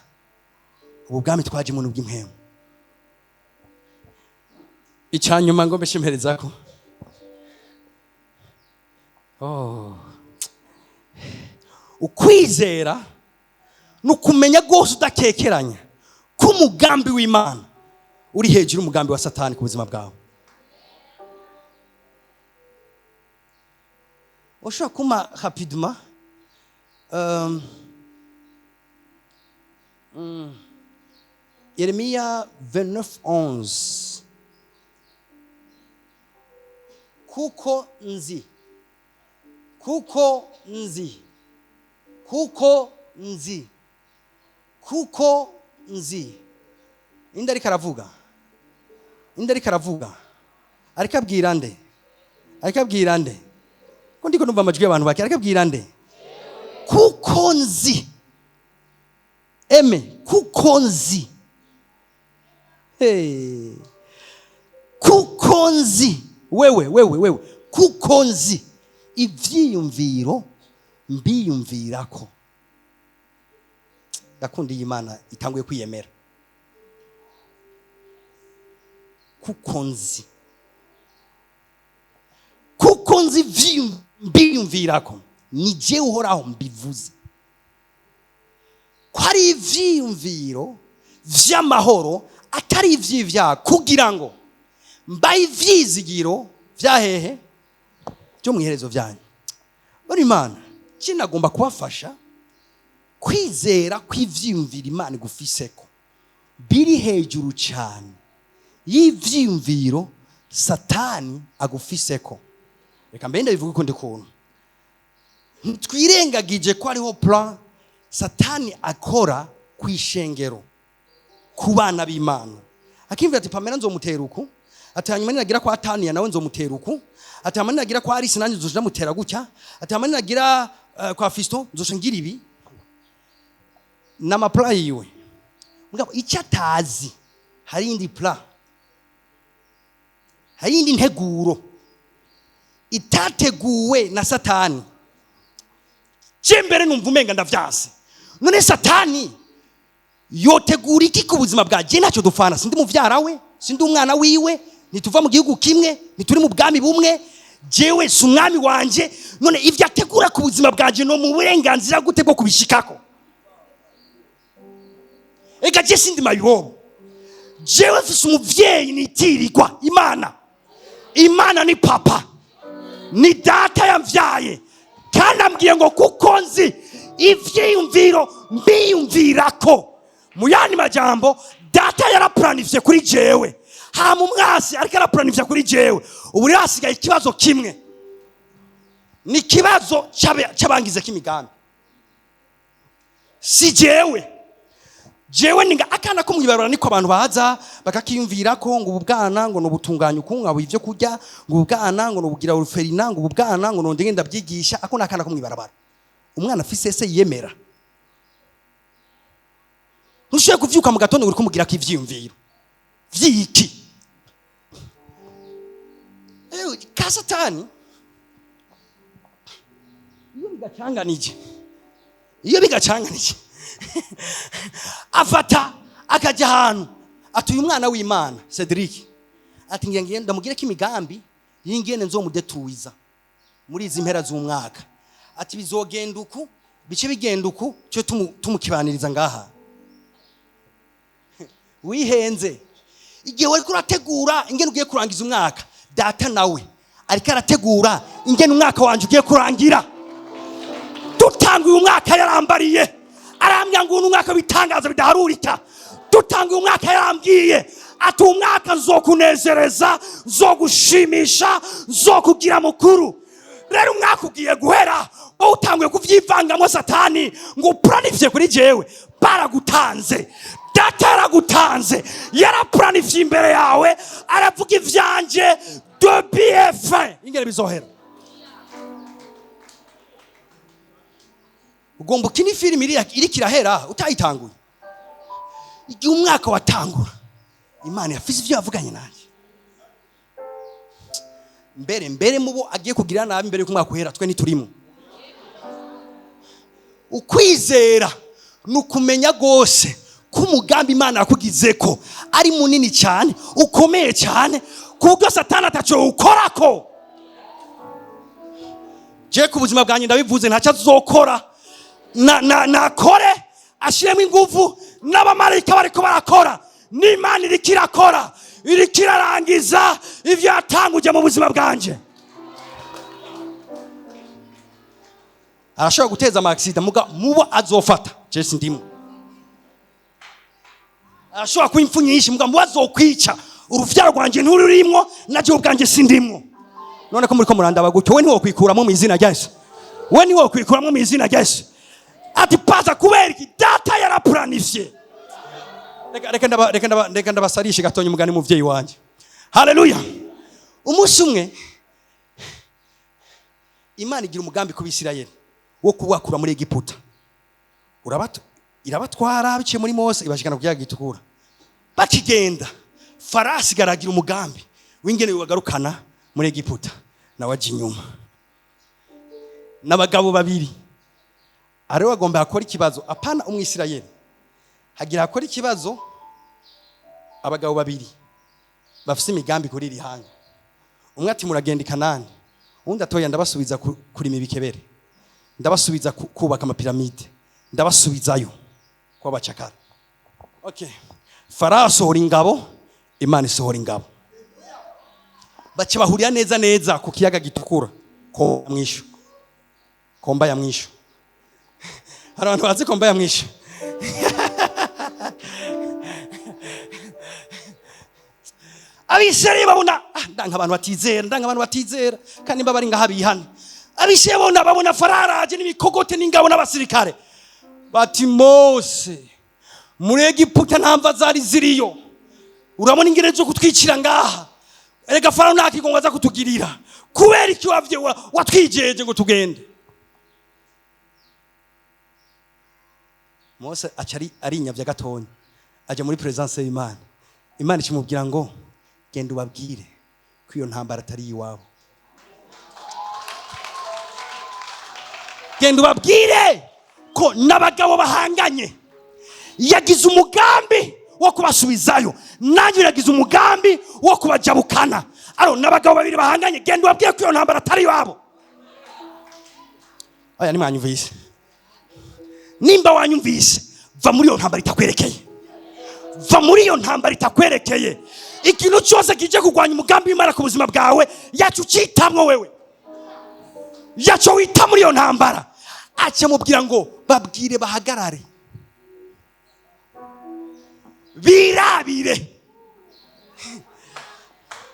Ubu bwami twajemo ni ubw'impemu. Icyanyuma ngo mbeshimpereza ko oh. Ukwizera ni ukumenya rwose udakekeranya ko umugambi w'Imana uri hejuru y'umugambi wa Satani ku buzima bwawe. Ushobora kuma rapidement Yeremiya 29:11: "Kuko nzi, kuko nzi, kuko nzi, kuko nzi." Inde ariko aravuga? Inde ariko aravuga? Ariko abwira nde? Ariko abwira nde? Ko ndiko numva amajwi y'abantu bake? Ariko abwira nde? "Kuko nzi." Eme kuko nzi. Hey. Kuko nzi wewe, wewe, wewe, kuko nzi ivyiyumviro mbiyumvirako. Ndakunda iyi Imana itanguye kwiyemera. Kuko nzi, kuko nzi mbiyumvirako, ni jewe Uhoraho mbivuze, ko ari ivyiyumviro vy'amahoro, atari ivy'ivyaha, kugira ngo mbahe ivyizigiro vya hehe byo mu iherezo vyanyu. Bano Imana kinagomba kubafasha kwizera kw'ivyiyumviro Imana igufiseko biri hejuru cyane y'ivyiyumviro Satani agufiseko. Reka mbere ndabivuge ukundi kuntu. Twirengagije ko hariho plan Satani akora ku ishengero, ku bana b'Imana, akimvira ati: "Pamela nzomutera uku," ati "hanyuma ninagira kwa Taniya nawe nzomutera uku," ati "hanyuma ninagira kwa Alice nanjye nzoja ndamutera gutya," ati "hanyuma ninagira kwa Fisto nzoca ngira ibi." N'ama plan yiwe. Mugabo icyo atazi, hari indi plan, hari indi nteguro itateguwe na Satani. Je mbere numva umenga ndavyanse. None Satani yotegura iki ku buzima bwa je? Ntacyo dupfana, sindi muvyara we, sindi umwana wiwe, ntituva mu gihugu kimwe, ntituri mu bwami bumwe, jewe si umwami wanje. None ivyo ategura ku buzima bwanje, no mu burenganzira gute bwo kubishikako? Ega je sindi mayibobo. Jewe mfise umuvyeyi nitirirwa Imana. Imana ni papa, ni data yamvyaye, kandi ambwiye ngo kuko nzi ivyiyumviro mbiyumvirako. Mu yandi majambo, data yaraplanifye kuri jewe, hama umwasi ariko araplanifye kuri jewe. Ubu rero hasigaye ikibazo kimwe, ni ikibazo c'abangize k'imigambi, si jewe. Jewe ninga akana ko mwibarabara, niko abantu baza bakakiyumvira ko ngo ubu bwana ngo nubutunganya uku, ngo ivyo kurya, ngo ubu bwana ngo nubugira orphelinat, ngo ubu bwana ngo nonde ngenda byigisha. Ako nakana ko mwibarabara. Umwana afise se yemera. Ntushoboye kuvyuka mu gatondo uri kumugira ko ivyiyumviro vyiki. Ewe, ka Satani iyo bigacanganije, iyo bigacanganije, afata akajya ahantu atuye umwana w'Imana Cedric, ati ngiye ngiye ndamugire ko imigambi y'ingene nzomudetruiza muri izi mpera z'umwaka, ati bizogenda uku, bice bigenda uku, cyo tumukibaniriza ngaha. Wihenze. Igihe wariko urategura ingene ugiye kurangiza umwaka, data nawe ariko arategura ingene umwaka wanje ugiye kurangira. Dutanga uyu mwaka yarambariye, arambwira ngo uyu ni umwaka w'ibitangaza bidaharurika. Dutanga uyu mwaka yarambwiye ati: "Umwaka nzokunezereza, nzogushimisha, nzokugira mukuru." Rero umwaka ugiye guhera, wowe utanguye kuvyivangamo. Satani ngo uplanifye kuri jewe, baragutanze. Data yaragutanze, yaraplanifye imbere yawe, aravuga ivyanje début et fin, ingene bizohera. Ugomba ukina ifilimi iriko irahera utayitanguye. Igihe umwaka watangura, Imana yafise ivyo yavuganye nanjye. Mbere mbere mubo agiye kugira nabi mbere yuko umwaka uhera, twe ntiturimo. Ukwizera ni ukumenya rwose ko umugambi Imana yakugize ko ari munini cyane, ukomeye cyane, ku buryo Satani ataco ukorako. Je ku buzima bwanjye ndabivuze, ntacyo azokora. Na nakore ashiremo ingufu, n'abamarayika bariko barakora, n'Imana iriko irakora, iriko irarangiza ivyo yatanguje mu buzima bwanje. Arashobora guteza ama accident, muga mubo azofata je sindimo. Arashobora kuba impfu nyinshi, muga mubo azokwica uruvyaro rwanje ntururimwo, na jewe ubwanje sindimwo. None ko muriko murandaba gutyo, we ntiwokwikuramo mu izina rya Yesu? We ntiwokwikuramo mu izina rya Yesu? Ati paza kubera iki? Data yaraplanifye. Reka ndabasarishe gatonya umugani muvyeyi wanje. Haleluya. Umunsi umwe Imana igira umugambi ku Bisirayeli wo kubakura muri Egiputa. Irabatwara biciye muri Mose, ibashikana ku kiyaga gitukura. Bakigenda, Farasi garagira umugambi w'ingene bagarukana muri Egiputa, nawe aja inyuma n'abagabo babiri. Ariwe agomba akora ikibazo, apana Umwisirayeli, hagira akora ikibazo abagabo babiri. Bafise imigambi kuri iri hanga. Umwe ati muragenda i Kanani, uwundi atoya ndabasubiza kurima ibikebere, ndabasubiza kubaka amapiramide, ndabasubizayo kw'abacakara. Okay. Farao asohora ingabo, Imana isohora ingabo, baca bahurira neza neza ku kiyaga gitukura. Ko mwisho komba ya mwisho, hari abantu bazi komba ya mwisho. Abisirayeli babona, ah, ndanga abantu batizera, ndanga abantu batizera, kandi nimba bari ngaha bihana. Abisirayeli babona Farao araje n'imikogote n'ingabo n'abasirikare, bati Mose, muri Egiputa nta mva zari ziriyo, urabona ingene zo kutwicira ngaha? Erega Farao nta kigongo aza kutugirira. Kubera iki wavye watwijeje ngo tugende? Mose aca arinyavya gatonya, aja muri presence y'Imana. Imana ikimubwira ngo genda ubabwire ko iyo ntambara atari iwabo, genda ubabwire ko n'abagabo bahanganye. Yagize umugambi wo kubasubizayo, nanjye yagize umugambi wo kubajabukana. Aro n'abagabo babiri bahanganye, genda ubabwire ko iyo ntambara atari iwabo. Aya nimwanyumvise, nimba wanyumvise, va muri iyo ntambara itakwerekeye, va muri iyo ntambara itakwerekeye. Ikintu cyose kije kurwanya umugambi w'Imana ku buzima bwawe, yacu ucitamwo wewe, yacu wita muri iyo ntambara. Aca mubwira ngo babwire bahagarare birabire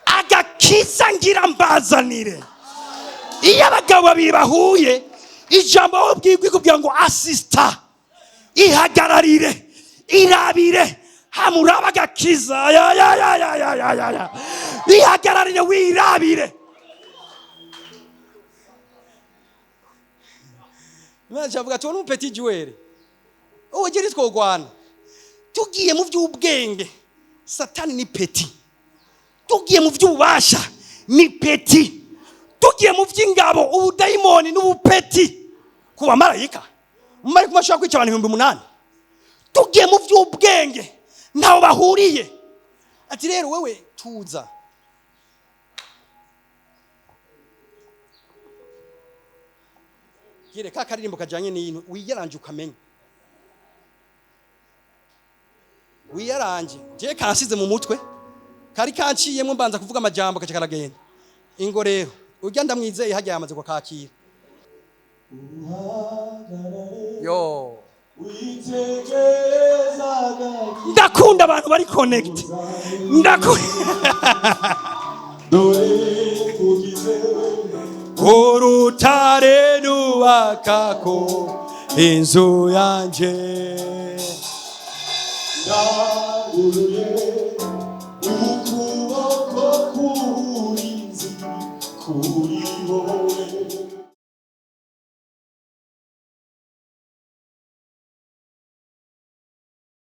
agakiza ngira mbazanire. Iyo abagabo babiri bahuye, ijambo aho bwigwi kugira ngo asista ihagararire irabire hamuraba agakiza, ya, ya, ya, ya, ya, ya, ya, ya. Ihagararire wirabire. Imana iravuga ati, uwo ni petit joueur, uwo gira twogwana. Tugiye mu by'ubwenge, Satani ni petit. Tugiye mu by'ububasha ni petit. Tugiye mu by'ingabo, ubudayimoni n'ubupeti ku bamarayika, umumarayika umwe ashobora kwica abantu 8000. Tugiye mu by'ubwenge ntaho bahuriye. Ati rero wewe tuza, gire ka karirimbo kajanye n'intu, wiyaranje ukamenya, wiyaranje. Je kansize mu mutwe, kari kanciyemwo, mbanza kuvuga amajambo kaca karagenda. Ingo rero urya ndamwizeye hajya yamaze kwakira. Yo, ndakunda abantu bari connect. Urutare nubakako inzu yanje, Ndaguruye ukuboko k'uburinzi kuri wowe.